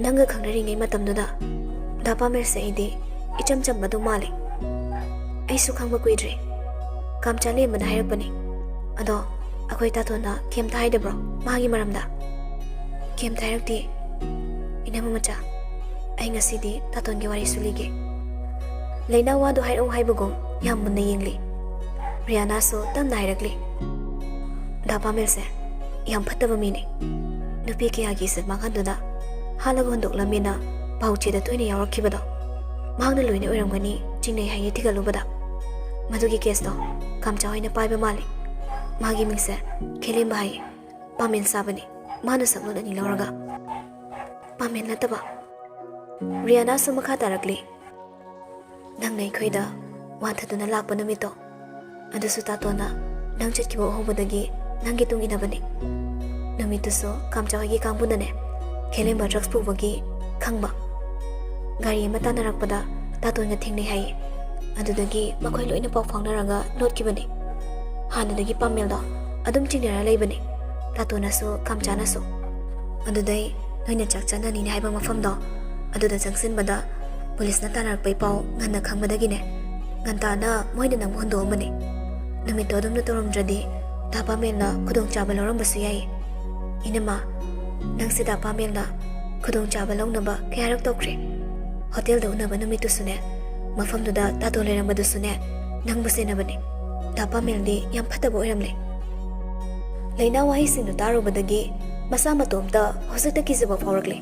ꯅꯪꯒ ꯈꯪꯅꯔꯤꯉꯩ ꯃꯇꯝꯗꯨꯗ ꯗꯥ ꯄꯥꯃꯦꯜꯁꯦ ꯑꯩꯗꯤ ꯏꯆꯝ ꯆꯝꯕ ꯑꯗꯨꯝ ꯃꯥꯜꯂꯤ꯫ ꯑꯩꯁꯨ ꯈꯪꯕ ꯀꯨꯏꯗ꯭ꯔꯤ꯫ ꯀꯥꯝꯆꯥ ꯂꯦꯝꯕꯅ ꯍꯥꯏꯔꯛꯄꯅꯤ꯫ ꯑꯗꯣ ꯑꯩꯈꯣꯏ ꯇꯥꯇꯣꯟꯅ ꯀꯩꯝꯇ ꯍꯥꯏꯗꯕ꯭ꯔꯣ ꯃꯥꯒꯤ ꯃꯔꯝꯗ?" "ꯀꯩꯝꯇ ꯍꯥꯏꯔꯛꯇꯦ꯫ ꯏꯅꯝꯃ ꯃꯆꯥ, ꯑꯩ ꯉꯁꯤꯗꯤ ꯇꯥꯇꯣꯟꯒꯤ ꯋꯥꯔꯤꯁꯨ ꯂꯤꯒꯦ꯫" ꯂꯩꯅꯥ ꯋꯥꯗꯨ ꯍꯥꯏꯔꯛꯎ ꯍꯥꯏꯕꯒꯨꯝ ꯌꯥꯝ ꯃꯨꯟꯅ ꯌꯦꯡꯂꯤ꯫ ꯔꯤꯌꯥꯅꯥꯁꯨ ꯇꯞꯅ ꯍꯥꯏꯔꯛꯂꯤ꯫ "ꯗꯥ ꯄꯥꯃꯦꯜꯁꯦ ꯌꯥꯝ ꯐꯠꯇꯕ ꯃꯤꯅꯤ꯫ ꯅꯨꯄꯤ ꯀꯌꯥꯒꯤ ꯏꯖꯠ ꯃꯥꯡꯍꯟꯗꯨꯅ ꯍꯥꯠꯂꯒ ꯍꯨꯟꯗꯣꯛꯂꯝꯃꯦꯅ ꯄꯥꯎꯆꯦꯗ ꯇꯣꯏꯅ ꯌꯥꯎꯔꯛꯈꯤꯕꯗꯣ, ꯃꯍꯥꯛꯅ ꯂꯣꯏꯅ ꯑꯣꯏꯔꯝꯒꯅꯤ ꯆꯤꯡꯅꯩ ꯍꯥꯏꯌꯦ ꯊꯤꯒꯠꯂꯨꯕꯗ꯫ ꯃꯗꯨꯒꯤ ꯀꯦꯁꯇꯣ ꯀꯥꯝꯆꯥ ꯍꯣꯏꯅ ꯄꯥꯏꯕ ꯃꯥꯜꯂꯤ꯫ ꯃꯥꯒꯤ ꯃꯤꯡꯁꯦ ꯈꯦꯂꯦꯝꯕ ꯍꯥꯏꯌꯦ꯫ ꯄꯥꯃꯦꯜ ꯁꯥꯕꯅꯤ, ꯃꯥꯅ ꯁꯛꯂꯣꯟ ꯑꯅꯤ ꯂꯧꯔꯒ꯫" "ꯄꯥꯃꯦꯜ ꯅꯠꯇꯕ?" ꯔꯤꯌꯥꯅꯥꯁꯨ ꯃꯈꯥ ꯇꯥꯔꯛꯂꯤ꯫ "ꯅꯪꯅ ꯑꯩꯈꯣꯏꯗ ꯋꯥꯟꯊꯗꯨꯅ ꯂꯥꯛꯄ ꯅꯨꯃꯤꯠꯇꯣ, ꯑꯗꯨꯁꯨ ꯇꯥꯇꯣꯟꯅ ꯅꯪ ꯆꯠꯈꯤꯕ ꯎꯍꯧꯕꯗꯒꯤ ꯅꯪꯒꯤ ꯇꯨꯡ ꯏꯟꯅꯕꯅꯤ꯫ ꯅꯨꯃꯤꯠꯇꯨꯁꯨ ꯀꯥꯝꯆꯥ ꯍꯣꯏꯒꯤ ꯀꯥꯡꯕꯨꯅꯅꯦ ꯈꯦꯂꯦꯝꯕ ꯗ꯭ꯔꯒꯁ ꯄꯨꯕꯒꯤ ꯈꯪꯕ ꯒꯥꯔꯤ ꯑꯃ ꯇꯥꯟꯅꯔꯛꯄꯗ ꯇꯥꯇꯣꯟꯒ ꯊꯦꯡꯅꯩ ꯍꯥꯏꯌꯦ꯫ ꯑꯗꯨꯗꯒꯤ ꯃꯈꯣꯏ ꯂꯣꯏꯅ ꯄꯥꯎ ꯐꯥꯎꯅꯔꯒ ꯂꯣꯠꯈꯤꯕꯅꯤ꯫ ꯍꯥꯟꯅꯗꯒꯤ ꯄꯥꯃꯦꯜꯗꯣ ꯑꯗꯨꯝ ꯆꯤꯡꯅꯔ ꯂꯩꯕꯅꯤ, ꯇꯥꯇꯣꯟꯅꯁꯨ ꯀꯥꯝꯆꯥꯅꯁꯨ꯫ ꯑꯗꯨꯗꯩ ꯅꯣꯏꯅ ꯆꯥꯛ ꯆꯥꯅꯅꯤꯅꯦ ꯍꯥꯏꯕ ꯃꯐꯝꯗꯣ ꯑꯗꯨꯗ ꯆꯪꯁꯤꯟꯕꯗ ꯄꯨꯂꯤꯁꯅ ꯇꯥꯟꯅꯔꯛꯄꯩ ꯄꯥꯎ ꯉꯟꯅ ꯈꯪꯕꯗꯒꯤꯅꯦ ꯉꯟꯇꯥꯅ ꯃꯣꯏꯅ ꯅꯪꯕꯨ ꯍꯨꯟꯗꯣꯛꯑꯝꯕꯅꯤ꯫ ꯅꯨꯃꯤꯠꯇꯣ ꯑꯗꯨꯝꯅ ꯇꯧꯔꯝꯗ꯭ꯔꯗꯤ ꯗꯥ ꯄꯥꯃꯦꯜꯅ ꯈꯨꯗꯣꯡꯆꯥꯕ ꯂꯧꯔꯝꯕꯁꯨ ꯌꯥꯏ꯫ ꯏꯅꯝꯃ, ꯅꯪꯁꯦ ꯗꯥ ꯄꯥꯃꯦꯜꯅ ꯈꯨꯗꯣꯡꯆꯥꯕ ꯂꯧꯅꯕ ꯀꯌꯥꯔꯛ ꯇꯧꯈ꯭ꯔꯦ꯫ ꯍꯣꯇꯦꯜꯗ ꯎꯅꯕ ꯅꯨꯃꯤꯠꯇꯨꯁꯨꯅꯦ, ꯃꯐꯝꯗꯨꯗ ꯇꯥꯇꯣꯟ ꯂꯩꯔꯝꯕꯗꯨꯁꯨꯅꯦ, ꯅꯪꯕꯨ ꯁꯦꯟꯅꯕꯅꯦ꯫ ꯗꯥ ꯄꯥꯃꯦꯜꯗꯤ ꯌꯥꯝ ꯐꯠꯇꯕ ꯑꯣꯏꯔꯝꯂꯦ꯫" ꯂꯩꯅꯥ ꯋꯥꯍꯩꯁꯤꯡꯗꯨ ꯇꯥꯔꯨꯕꯗꯒꯤ ꯃꯁꯥ ꯃꯇꯣꯝꯇ ꯍꯧꯖꯤꯛꯇ ꯀꯤꯖꯕ ꯐꯥꯎꯔꯛꯂꯦ꯫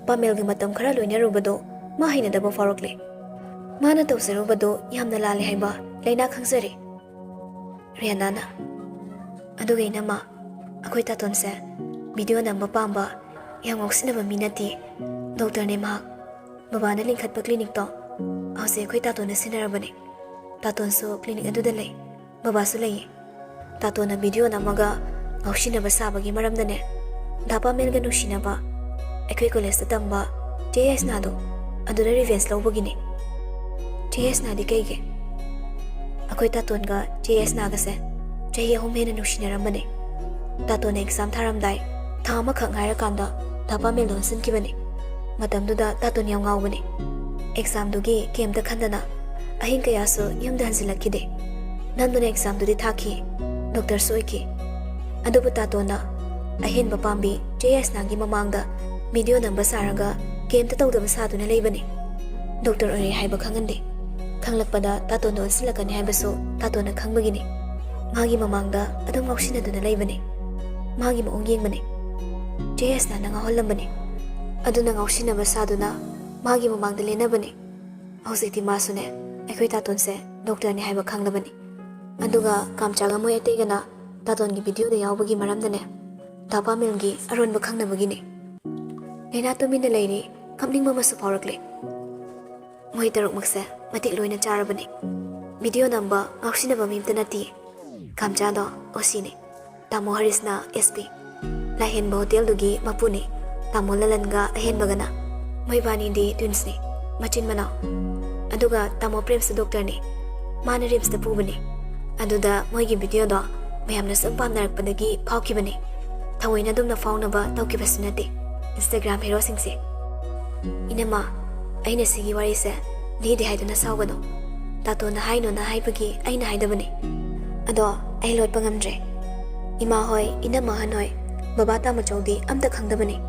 ꯄꯥꯃꯦꯜꯒꯤ ꯃꯇꯝ ꯈꯔ ꯂꯣꯏꯅꯔꯨꯕꯗꯣ ꯃꯥ ꯍꯩꯅꯗꯕ ꯐꯥꯎꯔꯛꯂꯦ꯫ ꯃꯥꯅ ꯇꯧꯖꯔꯨꯕꯗꯨ ꯌꯥꯝꯅ ꯂꯥꯜꯂꯦ ꯍꯥꯏꯕ ꯂꯩꯅꯥ ꯈꯪꯖꯔꯦ꯫ ꯔꯤꯌꯥꯅꯥꯅ, "ꯑꯗꯨꯒ ꯏꯅꯝꯃ, ꯑꯩꯈꯣꯏ ꯇꯥꯇꯣꯟꯁꯦ ꯚꯤꯗꯤꯑꯣ ꯅꯝꯕ ꯄꯥꯝꯕ, ꯌꯥꯝ ꯉꯥꯎꯁꯤꯟꯅꯕ ꯃꯤ ꯅꯠꯇꯦ꯫ ꯗꯣꯛꯇꯔꯅꯦ ꯃꯍꯥꯛ꯫ ꯕꯕꯥꯅ ꯂꯤꯡꯈꯠꯄ ꯀ꯭ꯂꯤꯅꯤꯛꯇꯣ ꯍꯧꯖꯤꯛ ꯑꯩꯈꯣꯏ ꯇꯥꯇꯣꯟꯅ ꯁꯤꯟꯅꯔꯕꯅꯦ꯫ ꯇꯥꯇꯣꯟꯁꯨ ꯀ꯭ꯂꯤꯅꯤꯛ ꯑꯗꯨꯗ ꯂꯩ, ꯕꯕꯥꯁꯨ ꯂꯩꯌꯦ꯫ ꯇꯥꯇꯣꯟꯅ ꯚꯤꯗꯤꯑꯣ ꯅꯝꯃꯒ ꯉꯥꯎꯁꯤꯟꯅꯕ ꯁꯥꯕꯒꯤ ꯃꯔꯝꯗꯅꯦ, ꯗꯥ ꯄꯥꯃꯦꯜꯒ ꯅꯨꯡꯁꯤꯅꯕ ꯑꯩꯈꯣꯏ ꯀꯣꯂꯦꯖꯇ ꯇꯝꯕ ꯆꯦ ꯌꯥꯏꯁꯅꯥꯗꯣ, ꯑꯗꯨꯗ ꯔꯤꯚꯦꯟꯖ ꯂꯧꯕꯒꯤꯅꯦ꯫ ꯆꯦ ꯌꯥꯏꯁꯅꯥꯗꯤ ꯀꯩꯒꯤ? ꯑꯩꯈꯣꯏ ꯇꯥꯇꯣꯟꯒ ꯆꯦ ꯌꯥꯏꯁꯅꯥꯒꯁꯦ ꯆꯍꯤ ꯑꯍꯨꯝ ꯍꯦꯟꯅ ꯅꯨꯡꯁꯤꯅꯔꯝꯕꯅꯦ꯫ ꯇꯥꯇꯣꯟꯅ ꯑꯦꯛꯖꯥꯝ ꯊꯥꯔꯝꯗꯥꯏ ꯊꯥ ꯑꯃꯈꯛ ꯉꯥꯏꯔꯀꯥꯟꯗ ꯗꯥ ꯄꯥꯃꯦꯜꯗꯣ ꯑꯣꯟꯁꯤꯟꯈꯤꯕꯅꯦ꯫ ꯃꯇꯝꯗꯨꯗ ꯇꯥꯇꯣꯟ ꯌꯥꯝ ꯉꯥꯎꯕꯅꯦ꯫ ꯑꯦꯛꯖꯥꯝꯗꯨꯒꯤ ꯀꯩꯝꯇ ꯈꯟꯗꯅ ꯑꯍꯤꯡ ꯀꯌꯥꯁꯨ ꯌꯨꯝꯗ ꯍꯟꯖꯤꯜꯂꯛꯈꯤꯗꯦ꯫ ꯅꯝꯗꯨꯅ ꯑꯦꯛꯖꯥꯝꯗꯨꯗꯤ ꯊꯥꯈꯤ꯫ ꯗꯣꯛꯇꯔꯁꯨ ꯑꯣꯏꯈꯤ꯫ ꯑꯗꯨꯕꯨ ꯇꯥꯇꯣꯟꯅ ꯑꯍꯦꯟꯕ ꯄꯥꯝꯕꯤ ꯆꯦ ꯌꯥꯏꯁꯅꯥꯒꯤ ꯃꯃꯥꯡꯗ ꯚꯤꯗꯤꯑꯣ ꯅꯝꯕ ꯁꯥꯔꯒ ꯀꯩꯝꯇ ꯇꯧꯗꯕ ꯁꯥꯗꯨꯅ ꯂꯩꯕꯅꯤ꯫ ꯗꯣꯛꯇꯔ ꯑꯣꯏꯔꯦ ꯍꯥꯏꯕ ꯈꯪꯍꯟꯗꯦ꯫ ꯈꯪꯂꯛꯄꯗ ꯇꯥꯇꯣꯟꯗ ꯑꯣꯟꯁꯤꯜꯂꯛꯀꯅꯤ ꯍꯥꯏꯕꯁꯨ ꯇꯥꯇꯣꯟꯅ ꯈꯪꯕꯒꯤꯅꯤ꯫ ꯃꯥꯒꯤ ꯃꯃꯥꯡꯗ ꯑꯗꯨꯝ ꯉꯥꯎꯁꯤꯟꯅꯗꯨꯅ ꯂꯩꯕꯅꯤ꯫ ꯃꯥꯒꯤ ꯃꯑꯣꯡ ꯌꯦꯡꯕꯅꯤ꯫ ꯆꯦ ꯌꯥꯏꯁꯅꯥꯅ ꯉꯥꯎꯍꯜꯂꯝꯕꯅꯤ꯫ ꯑꯗꯨꯅ ꯉꯥꯎꯁꯤꯟꯅꯕ ꯁꯥꯗꯨꯅ ꯃꯥꯒꯤ ꯃꯃꯥꯡꯗ ꯂꯦꯟꯅꯕꯅꯤ꯫ ꯍꯧꯖꯤꯛꯇꯤ ꯃꯥꯁꯨꯅꯦ ꯑꯩꯈꯣꯏ ꯇꯥꯇꯣꯟꯁꯦ ꯗꯣꯛꯇꯔꯅꯤ ꯍꯥꯏꯕ ꯈꯪꯂꯕꯅꯤ꯫ ꯑꯗꯨꯒ ꯀꯥꯝꯆꯥꯒ ꯃꯣꯏ ꯑꯇꯩꯒꯅ ꯇꯥꯇꯣꯟꯒꯤ ꯚꯤꯗꯤꯑꯣꯗ ꯌꯥꯎꯕꯒꯤ ꯃꯔꯝꯗꯅꯦ, ꯗꯥ ꯄꯥꯃꯦꯜꯒꯤ ꯑꯔꯣꯟꯕ ꯈꯪꯅꯕꯒꯤꯅꯤ꯫ ꯂꯩꯅꯥ ꯇꯨꯃꯤꯟꯅ ꯂꯩꯔꯤ, ꯀꯞꯅꯤꯡꯕ ꯑꯃꯁꯨ ꯐꯥꯎꯔꯛꯂꯦ꯫ ꯃꯣꯏ ꯇꯔꯨꯛꯃꯛꯁꯦ ꯃꯇꯤꯛ ꯂꯣꯏꯅ ꯆꯥꯔꯕꯅꯤ꯫ ꯚꯤꯗꯤꯑꯣ ꯅꯝꯕ ꯉꯥꯎꯁꯤꯟꯅꯕ ꯃꯤ ꯑꯝꯇ ꯅꯠꯇꯦ꯫ ꯀꯥꯝꯆꯥꯗꯣ ꯑꯣ ꯁꯤꯅꯤ꯫ ꯇꯥꯃꯣ ꯍꯔꯤꯁꯅ ꯑꯦꯁ ꯄꯤ꯫ ꯂꯥꯏꯍꯦꯟꯕ ꯍꯣꯇꯦꯜꯗꯨꯒꯤ ꯃꯄꯨꯅꯤ꯫ ꯇꯥꯃꯣ ꯂꯂꯟꯒ ꯑꯍꯦꯟꯕꯒꯅ꯫ ꯃꯣꯏꯕꯥꯅꯤꯗꯤ ꯇ꯭ꯋꯤꯟꯁꯅꯤ, ꯃꯆꯤꯟ ꯃꯅꯥꯎ꯫ ꯑꯗꯨꯒ ꯇꯥꯃꯣ ꯄ꯭ꯔꯦꯝꯁꯨ ꯗꯣꯛꯇꯔꯅꯤ꯫ ꯃꯥꯅ ꯔꯤꯝꯁꯇ ꯄꯨꯕꯅꯤ꯫ ꯑꯗꯨꯗ ꯃꯣꯏꯒꯤ ꯚꯤꯗꯤꯑꯣꯗꯣ ꯃꯌꯥꯝꯅ ꯁꯨꯝ ꯄꯥꯝꯅꯔꯛꯄꯗꯒꯤ ꯐꯥꯎꯈꯤꯕꯅꯤ꯫ ꯊꯑꯣꯏꯅ ꯑꯗꯨꯝꯅ ꯐꯥꯎꯅꯕ ꯇꯧꯈꯤꯕꯁꯨ ꯅꯠꯇꯦ꯫ ꯏꯟꯁꯇꯥꯒ꯭ꯔꯥꯝ ꯍꯦꯔꯣꯁꯤꯡꯁꯦ꯫ ꯏꯅꯝꯃ, ꯑꯩꯅ ꯁꯤꯒꯤ ꯋꯥꯔꯤꯁꯦ ꯂꯤꯗꯦ ꯍꯥꯏꯗꯨꯅ ꯁꯥꯎꯒꯅꯨ꯫ ꯇꯥꯇꯣꯅ ꯍꯥꯏꯅꯣꯅ ꯍꯥꯏꯕꯒꯤ ꯑꯩꯅ ꯍꯥꯏꯗꯕꯅꯤ꯫ ꯑꯗꯣ ꯑꯩ ꯂꯣꯠꯄ ꯉꯝꯗ꯭ꯔꯦ꯫ ꯏꯃꯥ ꯍꯣꯏ, ꯏꯅꯝꯃ ꯑꯍꯟ ꯍꯣꯏ, ꯕꯕꯥ ꯇꯥꯃꯣꯆꯧꯗꯤ ꯑꯝꯇ ꯈꯪꯗꯕꯅꯤ꯫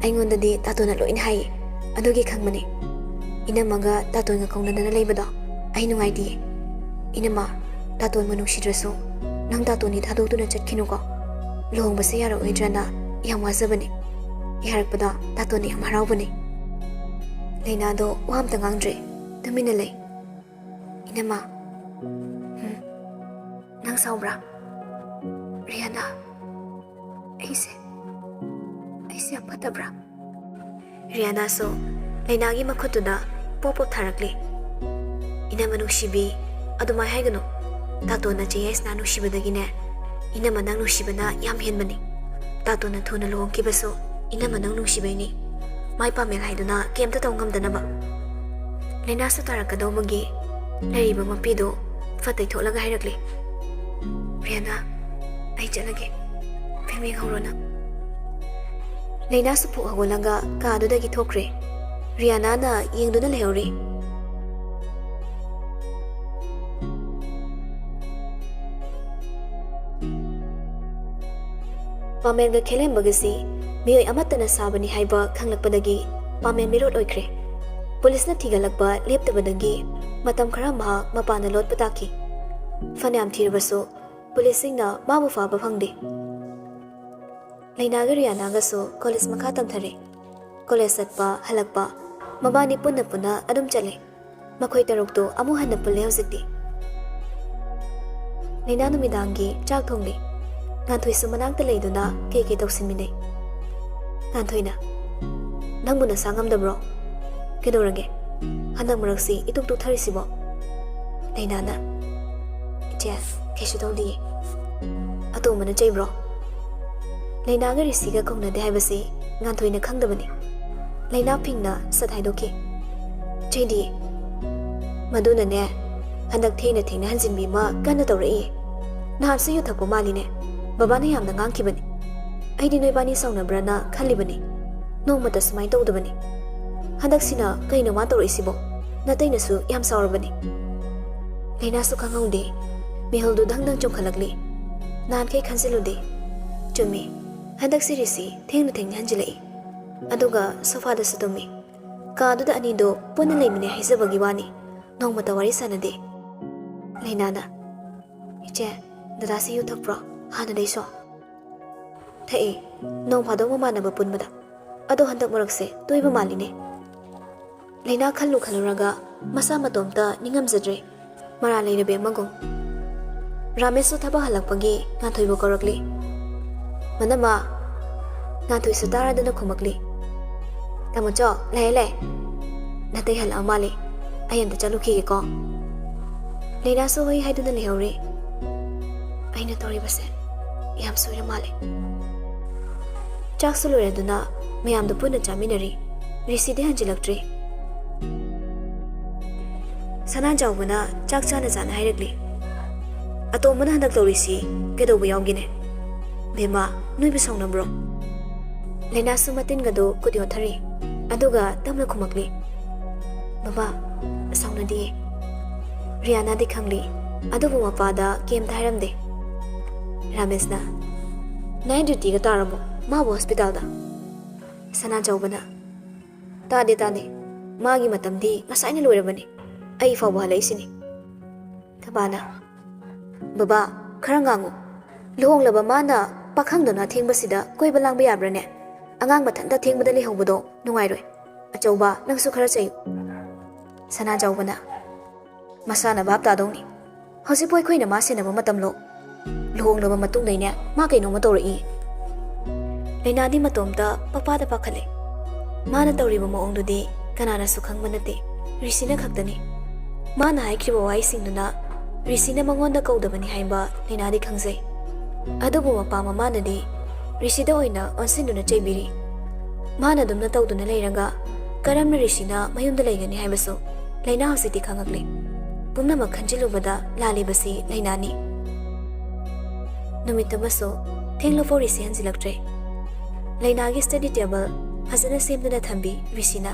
ꯑꯩꯉꯣꯟꯗꯗꯤ ꯇꯥꯇꯣꯅ ꯂꯣꯏꯅ ꯍꯥꯏꯌꯦ꯫ ꯑꯗꯨꯒꯤ ꯈꯪꯕꯅꯤ꯫ ꯏꯅꯝꯃꯒ ꯇꯥꯇꯣꯟꯒ ꯀꯧꯅꯗꯅ ꯂꯩꯕꯗꯣ ꯑꯩ ꯅꯨꯡꯉꯥꯏꯇꯤꯌꯦ꯫ ꯏꯅꯝꯃ, ꯇꯥꯇꯣꯟꯕꯨ ꯅꯨꯡꯁꯤꯗ꯭ꯔꯁꯨ ꯅꯪ ꯇꯥꯇꯣꯟꯗꯤ ꯊꯥꯗꯣꯛꯇꯨꯅ ꯆꯠꯈꯤꯅꯨꯀꯣ꯫ ꯂꯨꯍꯣꯡꯕꯁꯦ ꯌꯥꯔꯛꯑꯣꯏꯗ꯭ꯔꯅ ꯌꯥꯝ ꯋꯥꯖꯕꯅꯤ꯫ ꯌꯥꯔꯛꯄꯗ ꯇꯥꯇꯣꯟꯗꯤ ꯌꯥꯝ ꯍꯔꯥꯎꯕꯅꯤ꯫ ꯂꯩꯅꯥꯗꯣ ꯋꯥ ꯑꯝꯇ ꯉꯥꯡꯗ꯭ꯔꯦ꯫ ꯇꯨꯃꯤꯟꯅ ꯂꯩ꯫ "ꯏꯅꯝꯃ, ꯍꯨꯝ, ꯅꯪ ꯁꯥꯎꯕ꯭ꯔꯥ?" "ꯔꯤꯌꯥꯅꯥ, ꯑꯩꯁꯦ, ꯑꯩꯁꯦ ꯌꯥꯝ ꯐꯠꯇꯕ꯭ꯔꯥ?" ꯔꯤꯌꯥꯅꯥꯁꯨ ꯂꯩꯅꯥꯒꯤ ꯃꯈꯨꯠꯇꯨꯗ ꯄꯣꯞ ꯄꯣꯞ ꯊꯥꯔꯛꯂꯤ꯫ "ꯏꯅꯝꯃ ꯅꯨꯡꯁꯤꯕꯤ, ꯑꯗꯨꯃꯥꯏ ꯍꯥꯏꯒꯅꯨ꯫ ꯇꯥꯇꯣꯟꯅ ꯆꯦ ꯌꯥꯏꯁꯅꯥ ꯅꯨꯡꯁꯤꯕꯗꯒꯤꯅꯦ, ꯏꯅꯝꯃ ꯅꯪ ꯅꯨꯡꯁꯤꯕꯅ ꯌꯥꯝ ꯍꯦꯟꯕꯅꯤ꯫ ꯇꯥꯇꯣꯟꯅ ꯊꯨꯅ ꯂꯨꯍꯣꯡꯈꯤꯕꯁꯨ ꯏꯅꯝꯃ ꯅꯪ ꯅꯨꯡꯁꯤꯕꯩꯅꯤ꯫ ꯃꯥꯏ ꯄꯥꯃꯦꯜ ꯍꯥꯏꯗꯨꯅ ꯀꯩꯝꯇ ꯇꯧ ꯉꯝꯗꯅꯕ꯫" ꯂꯩꯅꯥꯁꯨ ꯇꯥꯔꯛꯀꯗꯧꯕꯒꯤ ꯂꯩꯔꯤꯕ ꯃꯄꯤꯗꯨ ꯐꯠ ꯇꯩꯊꯣꯛꯂꯒ ꯍꯥꯏꯔꯛꯂꯤ꯫ "ꯔꯤꯌꯥꯅꯥ, ꯑꯩ ꯆꯠꯂꯒꯦ꯫ ꯐꯤꯂꯝ ꯌꯦꯡꯍꯧꯔꯣ ꯅꯪ꯫" ꯂꯩꯅꯥꯁꯨ ꯐꯨꯛ ꯍꯧꯒꯠꯂꯒ ꯀꯥꯗꯨꯗꯒꯤ ꯊꯣꯛꯈ꯭ꯔꯦ꯫ ꯔꯤꯌꯥꯅꯥꯅ ꯌꯦꯡꯗꯨꯅ ꯂꯩꯍꯧꯔꯤ꯫ ꯄꯥꯃꯦꯜꯒ ꯈꯦꯂꯦꯝꯕꯒꯁꯤ ꯃꯤꯑꯣꯏ ꯑꯃꯠꯇꯅ ꯁꯥꯕꯅꯤ ꯍꯥꯏꯕ ꯈꯪꯂꯛꯄꯗꯒꯤ ꯄꯥꯃꯦꯜ ꯃꯤꯔꯣꯠ ꯑꯣꯏꯈ꯭ꯔꯦ꯫ ꯄꯨꯂꯤꯁꯅ ꯊꯤꯒꯠꯂꯛꯄ ꯂꯦꯞꯇꯕꯗꯒꯤ ꯃꯇꯝ ꯈꯔ ꯃꯍꯥꯛ ꯃꯄꯥꯟꯗ ꯂꯣꯠꯄ ꯇꯥꯈꯤ꯫ ꯐꯅꯌꯥꯝ ꯊꯤꯔꯕꯁꯨ ꯄꯨꯂꯤꯁꯁꯤꯡꯅ ꯃꯥꯕꯨ ꯐꯥꯕ ꯐꯪꯗꯦ꯫ ꯂꯩꯅꯥꯒ ꯔꯤꯌꯥꯅꯥꯒꯁꯨ ꯀꯣꯂꯦꯖ ꯃꯈꯥ ꯇꯝꯊꯔꯦ꯫ ꯀꯣꯂꯦꯖ ꯆꯠꯄ, ꯍꯜꯂꯛꯄ, ꯃꯕꯥꯅꯤ ꯄꯨꯟꯅ ꯄꯨꯟꯅ ꯑꯗꯨꯝ ꯆꯠꯂꯦ꯫ ꯃꯈꯣꯏ ꯇꯔꯨꯛꯇꯨ ꯑꯃꯨꯛ ꯍꯟꯅ ꯄꯨꯜꯂꯦ ꯍꯧꯖꯤꯛꯇꯤ꯫ ꯂꯩꯅꯥ ꯅꯨꯃꯤꯗꯥꯡꯒꯤ ꯆꯥꯛ ꯊꯣꯡꯂꯤ꯫ ꯉꯥꯟꯊꯣꯏꯁꯨ ꯃꯅꯥꯛꯇ ꯂꯩꯗꯨꯅ ꯀꯩ ꯀꯩ ꯇꯧꯁꯤꯟꯃꯤꯟꯅꯩ꯫ ꯉꯥꯟꯊꯣꯏꯅ, "ꯅꯪꯕꯨ ꯅꯁꯥ ꯉꯝꯗꯕ꯭ꯔꯣ? ꯀꯩꯗꯧꯔꯒꯦ? ꯍꯟꯗꯛ ꯃꯔꯛꯁꯤ ꯏꯇꯨꯛ ꯇꯨꯛꯊꯔꯤꯁꯤꯕꯣ?" ꯂꯩꯅꯥꯅ, "ꯏꯆꯦ, ꯀꯩꯁꯨ ꯇꯧꯗꯤꯌꯦ꯫" ꯑꯇꯣꯝꯕꯅ ꯆꯩꯕ꯭ꯔꯣ? ꯂꯩꯅꯥꯒ ꯔꯤꯁꯤꯒ ꯀꯧꯅꯗꯦ ꯍꯥꯏꯕꯁꯤ ꯉꯥꯟꯊꯣꯏꯅ ꯈꯪꯗꯕꯅꯤ꯫ ꯂꯩꯅꯥ ꯐꯤꯡꯅ ꯁꯠ ꯍꯥꯏꯗꯣꯛꯈꯤ꯫ "ꯆꯩꯗꯤ꯫ ꯃꯗꯨꯅꯅꯦ, ꯍꯟꯗꯛ ꯊꯦꯡꯅ ꯊꯦꯡꯅ ꯍꯟꯖꯤꯟꯕꯤ ꯑꯃ ꯀꯟꯅ ꯇꯧꯔꯛꯏ꯫ ꯅꯍꯥꯟꯁꯨ ꯌꯨ ꯊꯛꯄ ꯃꯥꯜꯂꯤꯅꯦ꯫ ꯕꯕꯥꯅ ꯌꯥꯝꯅ ꯉꯥꯡꯈꯤꯕꯅꯤ꯫ ꯑꯩꯗꯤ ꯅꯣꯏꯕꯥꯅꯤ ꯁꯥꯎꯅꯕ꯭ꯔꯅ ꯈꯜꯂꯤꯕꯅꯤ꯫ ꯅꯣꯡꯃꯇ ꯁꯨꯃꯥꯏꯅ ꯇꯧꯗꯕꯅꯤ꯫ ꯍꯟꯗꯛꯁꯤꯅ ꯀꯩꯅꯣ ꯃꯥ ꯇꯧꯔꯛꯏꯁꯤꯕꯣ? ꯅꯇꯩꯅꯁꯨ ꯌꯥꯝ ꯁꯥꯎꯔꯕꯅꯤ꯫" ꯂꯩꯅꯥꯁꯨ ꯈꯪꯍꯧꯗꯦ꯫ ꯃꯤꯍꯨꯜꯗꯨ ꯗꯪ ꯗꯪ ꯆꯣꯡꯈꯠꯂꯛꯂꯤ꯫ ꯅꯍꯥꯟꯈꯩ ꯈꯟꯖꯤꯜꯂꯨꯗꯦ꯫ ꯆꯨꯝꯃꯤ꯫ ꯍꯟꯗꯛꯁꯤ ꯔꯤꯁꯤ ꯊꯦꯡꯅ ꯊꯦꯡꯅ ꯍꯟꯖꯤꯜꯂꯛꯏ꯫ ꯑꯗꯨꯒ ꯁꯣꯐꯥꯗꯁꯨ ꯇꯨꯝꯃꯤ꯫ ꯀꯥꯗꯨꯗ ꯑꯅꯤꯗꯣ ꯄꯨꯟꯅ ꯂꯩꯃꯤꯟꯅꯩ ꯍꯥꯏꯖꯕꯒꯤ ꯋꯥꯅꯤ, ꯅꯣꯡꯃꯇ ꯋꯥꯔꯤ ꯁꯥꯟꯅꯗꯦ꯫ ꯂꯩꯅꯥꯅ, "ꯏꯆꯦ, ꯗꯗꯥꯁꯤ ꯌꯨ ꯊꯛꯄ꯭ꯔꯣ? ꯍꯥꯟꯅꯗꯩꯁꯨ?" "ꯊꯛꯏ, ꯅꯣꯡ ꯐꯥꯗꯣꯛ ꯃꯃꯥꯟꯅꯕ ꯄꯨꯟꯕꯗ꯫ ꯑꯗꯣ ꯍꯟꯗꯛ ꯃꯔꯛꯁꯦ ꯇꯣꯏꯕ ꯃꯥꯜꯂꯤꯅꯦ꯫" ꯂꯩꯅꯥ ꯈꯜꯂꯨ ꯈꯜꯂꯨꯔꯒ ꯃꯁꯥ ꯃꯇꯣꯝꯇ ꯅꯤꯡꯉꯝꯖꯗ꯭ꯔꯦ, ꯃꯔꯥꯜ ꯂꯩꯔꯕꯤ ꯑꯃꯒꯨꯝ꯫ ꯔꯥꯃꯦꯁꯁꯨ ꯊꯕꯛ ꯍꯜꯂꯛꯄꯒꯤ ꯉꯥꯟꯊꯣꯏꯕꯨ ꯀꯧꯔꯛꯂꯤ꯫ "ꯃꯅꯝꯃ, ꯉꯥꯟꯊꯣꯏꯁꯨ ꯇꯥꯔꯗꯅ ꯈꯨꯝꯃꯛꯂꯤ꯫ "ꯇꯥꯃꯣꯆꯧ, ꯂꯥꯛꯑꯦ, ꯂꯥꯛꯑꯦ꯫ ꯅꯥꯇꯩ ꯍꯜꯂꯛꯑ ꯃꯥꯜꯂꯦ꯫ ꯑꯩ ꯑꯝꯇ ꯆꯠꯂꯨꯈꯤꯒꯦꯀꯣ꯫" ꯂꯩꯅꯥꯁꯨ ꯍꯣꯏ ꯍꯥꯏꯗꯨꯅ ꯂꯩꯍꯧꯔꯤ꯫ ꯑꯩꯅ ꯇꯧꯔꯤꯕꯁꯦ ꯌꯥꯝ ꯁꯣꯏꯔ ꯃꯥꯜꯂꯦ꯫ ꯆꯥꯛꯁꯨ ꯂꯣꯏꯔꯗꯨꯅ ꯃꯌꯥꯝꯗꯨ ꯄꯨꯟꯅ ꯆꯥꯃꯤꯟꯅꯔꯤ꯫ ꯔꯤꯁꯤꯗꯤ ꯍꯟꯖꯤꯜꯂꯛꯇ꯭ꯔꯤ꯫ ꯁꯅꯥꯖꯥꯎꯕꯅ ꯆꯥꯛ ꯆꯥꯅ ꯆꯥꯅ ꯍꯥꯏꯔꯛꯂꯤ꯫ "ꯑꯇꯣꯝꯕꯅ ꯍꯟꯗꯛ ꯇꯧꯔꯤꯁꯤ ꯀꯩꯗꯧꯕ ꯌꯥꯎꯒꯦꯅꯦ? ꯕꯦꯝꯃ, ꯅꯣꯏꯕꯨ ꯁꯥꯎꯅꯕ꯭ꯔꯣ?" ꯂꯩꯅꯥꯁꯨ ꯃꯇꯤꯟꯒꯗꯨ ꯀꯨꯠ ꯌꯣꯠꯊꯔꯤ꯫ ꯑꯗꯨꯒ ꯇꯞꯅ ꯈꯨꯝꯃꯛꯂꯤ꯫ "ꯕꯕꯥ, ꯁꯥꯎꯅꯗꯤꯌꯦ꯫" ꯔꯤꯌꯥꯅꯥꯗꯤ ꯈꯪꯂꯤ, ꯑꯗꯨꯕꯨ ꯃꯄꯥꯗ ꯀꯩꯝꯇ ꯍꯥꯏꯔꯝꯗꯦ꯫ ꯔꯥꯃꯦꯁꯅ, "ꯅꯥꯏꯠ ꯗ꯭ꯌꯨꯇꯤꯒ ꯇꯥꯔꯕꯣ ꯃꯥꯕꯨ ꯍꯣꯁꯄꯤꯇꯥꯜꯗ?" ꯁꯅꯥꯖꯥꯎꯕꯅ, "ꯇꯥꯗꯦ, ꯇꯥꯗꯦ꯫ ꯃꯥꯒꯤ ꯃꯇꯝꯗꯤ ꯉꯁꯥꯏꯅ ꯂꯣꯏꯔꯕꯅꯤ꯫ ꯑꯩ ꯐꯥꯎꯕ ꯍꯜꯂꯛꯏꯁꯤꯅꯤ꯫" ꯊꯕꯥꯅ, "ꯕꯕꯥ, ꯈꯔ ꯉꯥꯡꯉꯨ꯫ ꯂꯨꯍꯣꯡꯂꯕ ꯃꯥꯅ ꯄꯥꯈꯪꯗꯧꯅ ꯑꯊꯦꯡꯕꯁꯤꯗ ꯀꯣꯏꯕ ꯂꯥꯡꯕ ꯌꯥꯕ꯭ꯔꯥꯅꯦ? ꯑꯉꯥꯡ ꯃꯊꯟꯇ ꯑꯊꯦꯡꯕꯗ ꯂꯩꯍꯧꯕꯗꯣ ꯅꯨꯡꯉꯥꯏꯔꯣꯏ꯫ ꯑꯆꯧꯕ, ꯅꯪꯁꯨ ꯈꯔ ꯆꯩꯌꯨ꯫" ꯁꯅꯥꯖꯥꯎꯕꯅ, "ꯃꯁꯥꯅ ꯚꯥꯞ ꯇꯥꯗꯧꯅꯤ꯫ ꯍꯧꯖꯤꯛꯄꯨ ꯑꯩꯈꯣꯏꯅ ꯃꯥ ꯁꯦꯟꯅꯕ ꯃꯇꯝꯂꯣ? ꯂꯨꯍꯣꯡꯂꯕ ꯃꯇꯨꯡꯗꯩꯅꯦ ꯃꯥ ꯀꯩꯅꯣꯝꯃ ꯇꯧꯔꯛꯏ꯫" ꯂꯩꯅꯥꯗꯤ ꯃꯇꯣꯝꯇ ꯄꯛꯄꯥꯗ ꯄꯥꯈꯠꯂꯦ꯫ ꯃꯥꯅ ꯇꯧꯔꯤꯕ ꯃꯑꯣꯡꯗꯨꯗꯤ ꯀꯅꯥꯅꯁꯨ ꯈꯪꯕ ꯅꯠꯇꯦ, ꯔꯤꯁꯤꯅ ꯈꯛꯇꯅꯤ꯫ ꯃꯥꯅ ꯍꯥꯏꯈꯤꯕ ꯋꯥꯍꯩꯁꯤꯡꯗꯨꯅ ꯔꯤꯁꯤꯅ ꯃꯉꯣꯟꯗ ꯀꯧꯗꯕꯅꯤ ꯍꯥꯏꯕ ꯂꯩꯅꯥꯗꯤ ꯈꯪꯖꯩ꯫ ꯑꯗꯨꯕꯨ ꯃꯄꯥ ꯃꯃꯥꯅꯗꯤ ꯔꯤꯁꯤꯗ ꯑꯣꯏꯅ ꯑꯣꯟꯁꯤꯟꯗꯨꯅ ꯆꯩꯕꯤꯔꯤ꯫ ꯃꯥꯅ ꯑꯗꯨꯝꯅ ꯇꯧꯗꯨꯅ ꯂꯩꯔꯒ ꯀꯔꯝꯅ ꯔꯤꯁꯤꯅ ꯃꯌꯨꯝꯗ ꯂꯩꯒꯅꯤ ꯍꯥꯏꯕꯁꯨ ꯂꯩꯅꯥ ꯍꯧꯖꯤꯛꯇꯤ ꯈꯪꯉꯛꯂꯦ꯫ ꯄꯨꯝꯅꯃꯛ ꯈꯟꯖꯤꯜꯂꯨꯕꯗ ꯂꯥꯜꯂꯤꯕꯁꯤ ꯂꯩꯅꯥꯅꯤ꯫ ꯅꯨꯃꯤꯠꯇꯨꯃꯁꯨ ꯊꯦꯡꯂꯐꯥꯎ ꯔꯤꯁꯤ ꯍꯟꯖꯤꯜꯂꯛꯇ꯭ꯔꯦ꯫ ꯂꯩꯅꯥꯒꯤ ꯁ꯭ꯇꯗꯤ ꯇꯦꯕꯜ ꯐꯖꯅ ꯁꯦꯝꯗꯨꯅ ꯊꯝꯕꯤ ꯔꯤꯁꯤꯅ꯫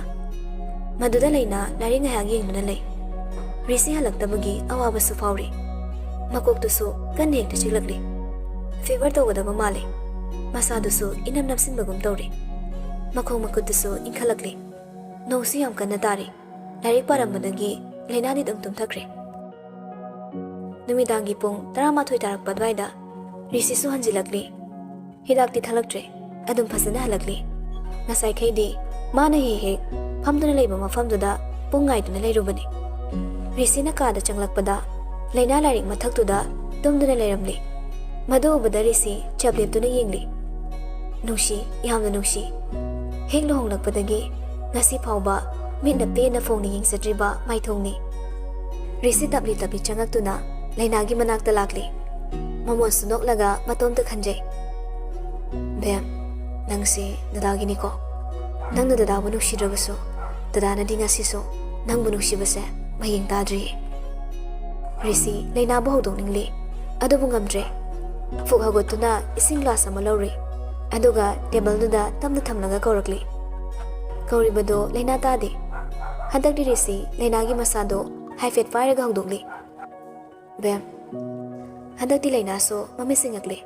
ꯃꯗꯨꯗ ꯂꯩꯅꯥ ꯂꯥꯏꯔꯤꯛ ꯉꯥꯏꯍꯥꯛ ꯌꯦꯡꯗꯨꯅ ꯂꯩ꯫ ꯔꯤꯁꯤ ꯍꯜꯂꯛꯇꯕꯒꯤ ꯑꯋꯥꯕꯁꯨ ꯐꯥꯎꯔꯤ꯫ ꯃꯀꯣꯛꯇꯨꯁꯨ ꯀꯟꯅ ꯍꯦꯛꯇ ꯆꯤꯛꯂꯛꯂꯤ꯫ ꯐꯤꯚꯔ ꯇꯧꯒꯗꯕ ꯃꯥꯜꯂꯤ꯫ ꯃꯁꯥꯗꯨꯁꯨ ꯏꯅꯝ ꯅꯞꯁꯤꯟꯕꯒꯨꯝ ꯇꯧꯔꯤ꯫ ꯃꯈꯣꯡ ꯃꯈꯨꯠꯇꯨꯁꯨ ꯏꯟꯈꯠꯂꯛꯂꯤ꯫ ꯅꯣꯡꯁꯨ ꯌꯥꯝ ꯀꯟꯅ ꯇꯥꯔꯤ꯫ ꯂꯥꯏꯔꯤꯛ ꯄꯥꯔꯝꯕꯗꯒꯤ ꯂꯩꯅꯥꯗꯤ ꯑꯗꯨꯝ ꯇꯨꯝꯊꯈ꯭ꯔꯦ꯫ ꯅꯨꯃꯤꯗꯥꯡꯒꯤ ꯄꯨꯡ ꯇꯔꯥꯃꯥꯊꯣꯏ ꯇꯥꯔꯛꯄ ꯑꯗꯨꯋꯥꯏꯗ ꯔꯤꯁꯤꯁꯨ ꯍꯟꯖꯤꯜꯂꯛꯂꯤ꯫ ꯍꯤꯗꯥꯛꯇꯤ ꯊꯛꯂꯛꯇ꯭ꯔꯦ꯫ ꯑꯗꯨꯝ ꯐꯖꯅ ꯍꯜꯂꯛꯂꯤ꯫ ꯉꯁꯥꯏꯈꯩꯗꯤ ꯃꯥꯅ ꯍꯦꯛ ꯍꯦꯛ ꯐꯝꯗꯨꯅ ꯂꯩꯕ ꯃꯐꯝꯗꯨꯗ ꯄꯨꯡ ꯉꯥꯏꯗꯨꯅ ꯂꯩꯔꯨꯕꯅꯤ꯫ ꯔꯤꯁꯤꯅ ꯀꯥꯗ ꯆꯪꯂꯛꯄꯗ ꯂꯩꯅꯥ ꯂꯥꯏꯔꯤꯛ ꯃꯊꯛꯇꯨꯗ ꯇꯨꯝꯗꯨꯅ ꯂꯩꯔꯝꯂꯤ꯫ ꯃꯗꯨ ꯎꯕꯗ ꯔꯤꯁꯤ ꯆꯞ ꯂꯦꯞꯇꯨꯅ ꯌꯦꯡꯂꯤ꯫ ꯅꯨꯡꯁꯤ, ꯌꯥꯝꯅ ꯅꯨꯡꯁꯤ꯫ ꯍꯦꯛ ꯂꯨꯍꯣꯡꯂꯛꯄꯗꯒꯤ ꯉꯁꯤ ꯐꯥꯎꯕ ꯃꯤꯠꯅ ꯄꯦꯟꯅ ꯐꯣꯡꯅ ꯌꯦꯡꯖꯗ꯭ꯔꯤꯕ ꯃꯥꯏꯊꯣꯡꯅꯤ꯫ ꯔꯤꯁꯤ ꯇꯞꯂꯤ ꯇꯞꯂꯤ ꯆꯪꯉꯛꯇꯨꯅ ꯂꯩꯅꯥꯒꯤ ꯃꯅꯥꯛꯇ ꯂꯥꯛꯂꯤ꯫ ꯃꯃꯣꯟꯁꯨ ꯅꯣꯛꯂꯒ ꯃꯇꯣꯝꯇ ꯈꯟꯖꯩ, "ꯕꯦꯝ, ꯅꯪꯁꯦ ꯗꯗꯥꯒꯤꯅꯤꯀꯣ꯫ ꯅꯪꯅ ꯗꯗꯥꯕꯨ ꯅꯨꯡꯁꯤꯗ꯭ꯔꯕꯁꯨ, ꯗꯗꯥꯅꯗꯤ ꯉꯁꯤꯁꯨ ꯅꯪꯕꯨ ꯅꯨꯡꯁꯤꯕꯁꯦ ꯃꯌꯦꯡ ꯇꯥꯗ꯭ꯔꯤꯌꯦ꯫" ꯔꯤꯁꯤ ꯂꯩꯅꯥꯕꯨ ꯍꯧꯗꯣꯛꯅꯤꯡꯂꯤ, ꯑꯗꯨꯕꯨ ꯉꯝꯗ꯭ꯔꯦ꯫ ꯐꯨꯛ ꯍꯧꯒꯠꯇꯨꯅ ꯏꯁꯤꯡ ꯒ꯭ꯂꯥꯁ ꯑꯃ ꯂꯧꯔꯨꯏ, ꯑꯗꯨꯒ ꯇꯦꯕꯜꯗꯨꯗ ꯇꯞꯅ ꯊꯝꯂꯒ ꯀꯧꯔꯛꯂꯤ꯫ ꯀꯧꯔꯤꯕꯗꯨ ꯂꯩꯅꯥ ꯇꯥꯗꯦ꯫ ꯍꯟꯗꯛꯇꯤ ꯔꯤꯁꯤ ꯂꯩꯅꯥꯒꯤ ꯃꯁꯥꯗꯨ ꯍꯥꯏꯐꯦꯠ ꯄꯥꯏꯔꯒ ꯍꯧꯗꯣꯛꯂꯤ꯫ "ꯕꯦꯝ, ꯍꯟꯗꯛꯇꯤ ꯂꯩꯅꯥꯁꯨ ꯃꯃꯤꯠ ꯁꯤꯡꯉꯛꯂꯤ꯫"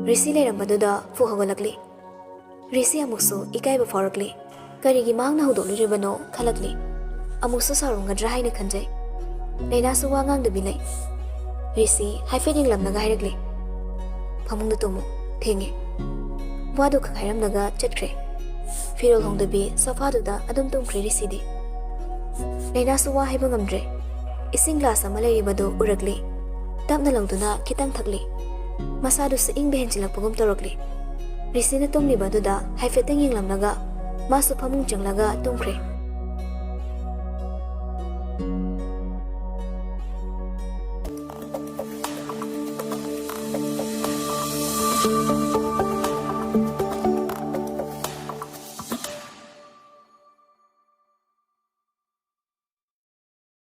ꯔꯤꯁꯤ ꯂꯩꯔꯝꯕꯗꯨꯗ ꯐꯨꯛ ꯍꯧꯒꯠꯂꯛꯂꯤ꯫ ꯔꯤꯁꯤ ꯑꯃꯨꯛꯁꯨ ꯏꯀꯥꯏꯕ ꯐꯥꯎꯔꯛꯂꯤ꯫ ꯀꯔꯤꯒꯤ ꯃꯍꯥꯛꯅ ꯍꯧꯗꯣꯛꯂꯨꯔꯤꯕꯅꯣ ꯈꯜꯂꯛꯂꯤ꯫ ꯑꯃꯨꯛꯁꯨ ꯁꯥꯎꯔꯝꯒꯗ꯭ꯔꯥ ꯍꯥꯏꯅ ꯈꯟꯖꯩ꯫ ꯂꯩꯅꯥꯁꯨ ꯋꯥ ꯉꯥꯡꯗꯕꯤ ꯂꯩ꯫ ꯔꯤꯁꯤ ꯍꯥꯏꯐꯦꯠ ꯌꯦꯡꯂꯝꯂꯒ ꯍꯥꯏꯔꯛꯂꯤ, "ꯐꯃꯨꯡꯗ ꯇꯨꯝꯃꯨ, ꯊꯦꯡꯉꯦ꯫" ꯋꯥꯗꯨ ꯈꯛ ꯍꯥꯏꯔꯝꯂꯒ ꯆꯠꯈ꯭ꯔꯦ꯫ ꯐꯤꯔꯣꯜ ꯍꯣꯡꯗꯕꯤ ꯁꯣꯐꯥꯗꯨꯗ ꯑꯗꯨꯝ ꯇꯨꯝꯈ꯭ꯔꯦ ꯔꯤꯁꯤꯗꯤ꯫ ꯂꯩꯅꯥꯁꯨ ꯋꯥ ꯍꯥꯏꯕ ꯉꯝꯗ꯭ꯔꯦ꯫ ꯏꯁꯤꯡ ꯒ꯭ꯂꯥꯁ ꯑꯃ ꯂꯩꯔꯤꯕꯗꯨ ꯎꯔꯛꯂꯤ꯫ ꯇꯞꯅ ꯂꯧꯗꯨꯅ ꯈꯤꯇꯪ ꯊꯛꯂꯤ꯫ ꯃꯁꯥꯗꯨꯁꯨ ꯏꯪꯕ ꯍꯦꯟꯖꯤꯜꯂꯛꯄꯒꯨꯝ ꯇꯧꯔꯛꯂꯤ꯫ ꯔꯤꯁꯤꯅ ꯇꯨꯝꯂꯤꯕ ꯑꯗꯨꯗ ꯍꯥꯏꯐꯦꯠꯇꯪ ꯌꯦꯡꯂꯝꯂꯒ ꯃꯥꯁꯨ ꯐꯃꯨꯡ ꯆꯪꯂꯒ ꯇꯨꯝꯈ꯭ꯔꯦ꯫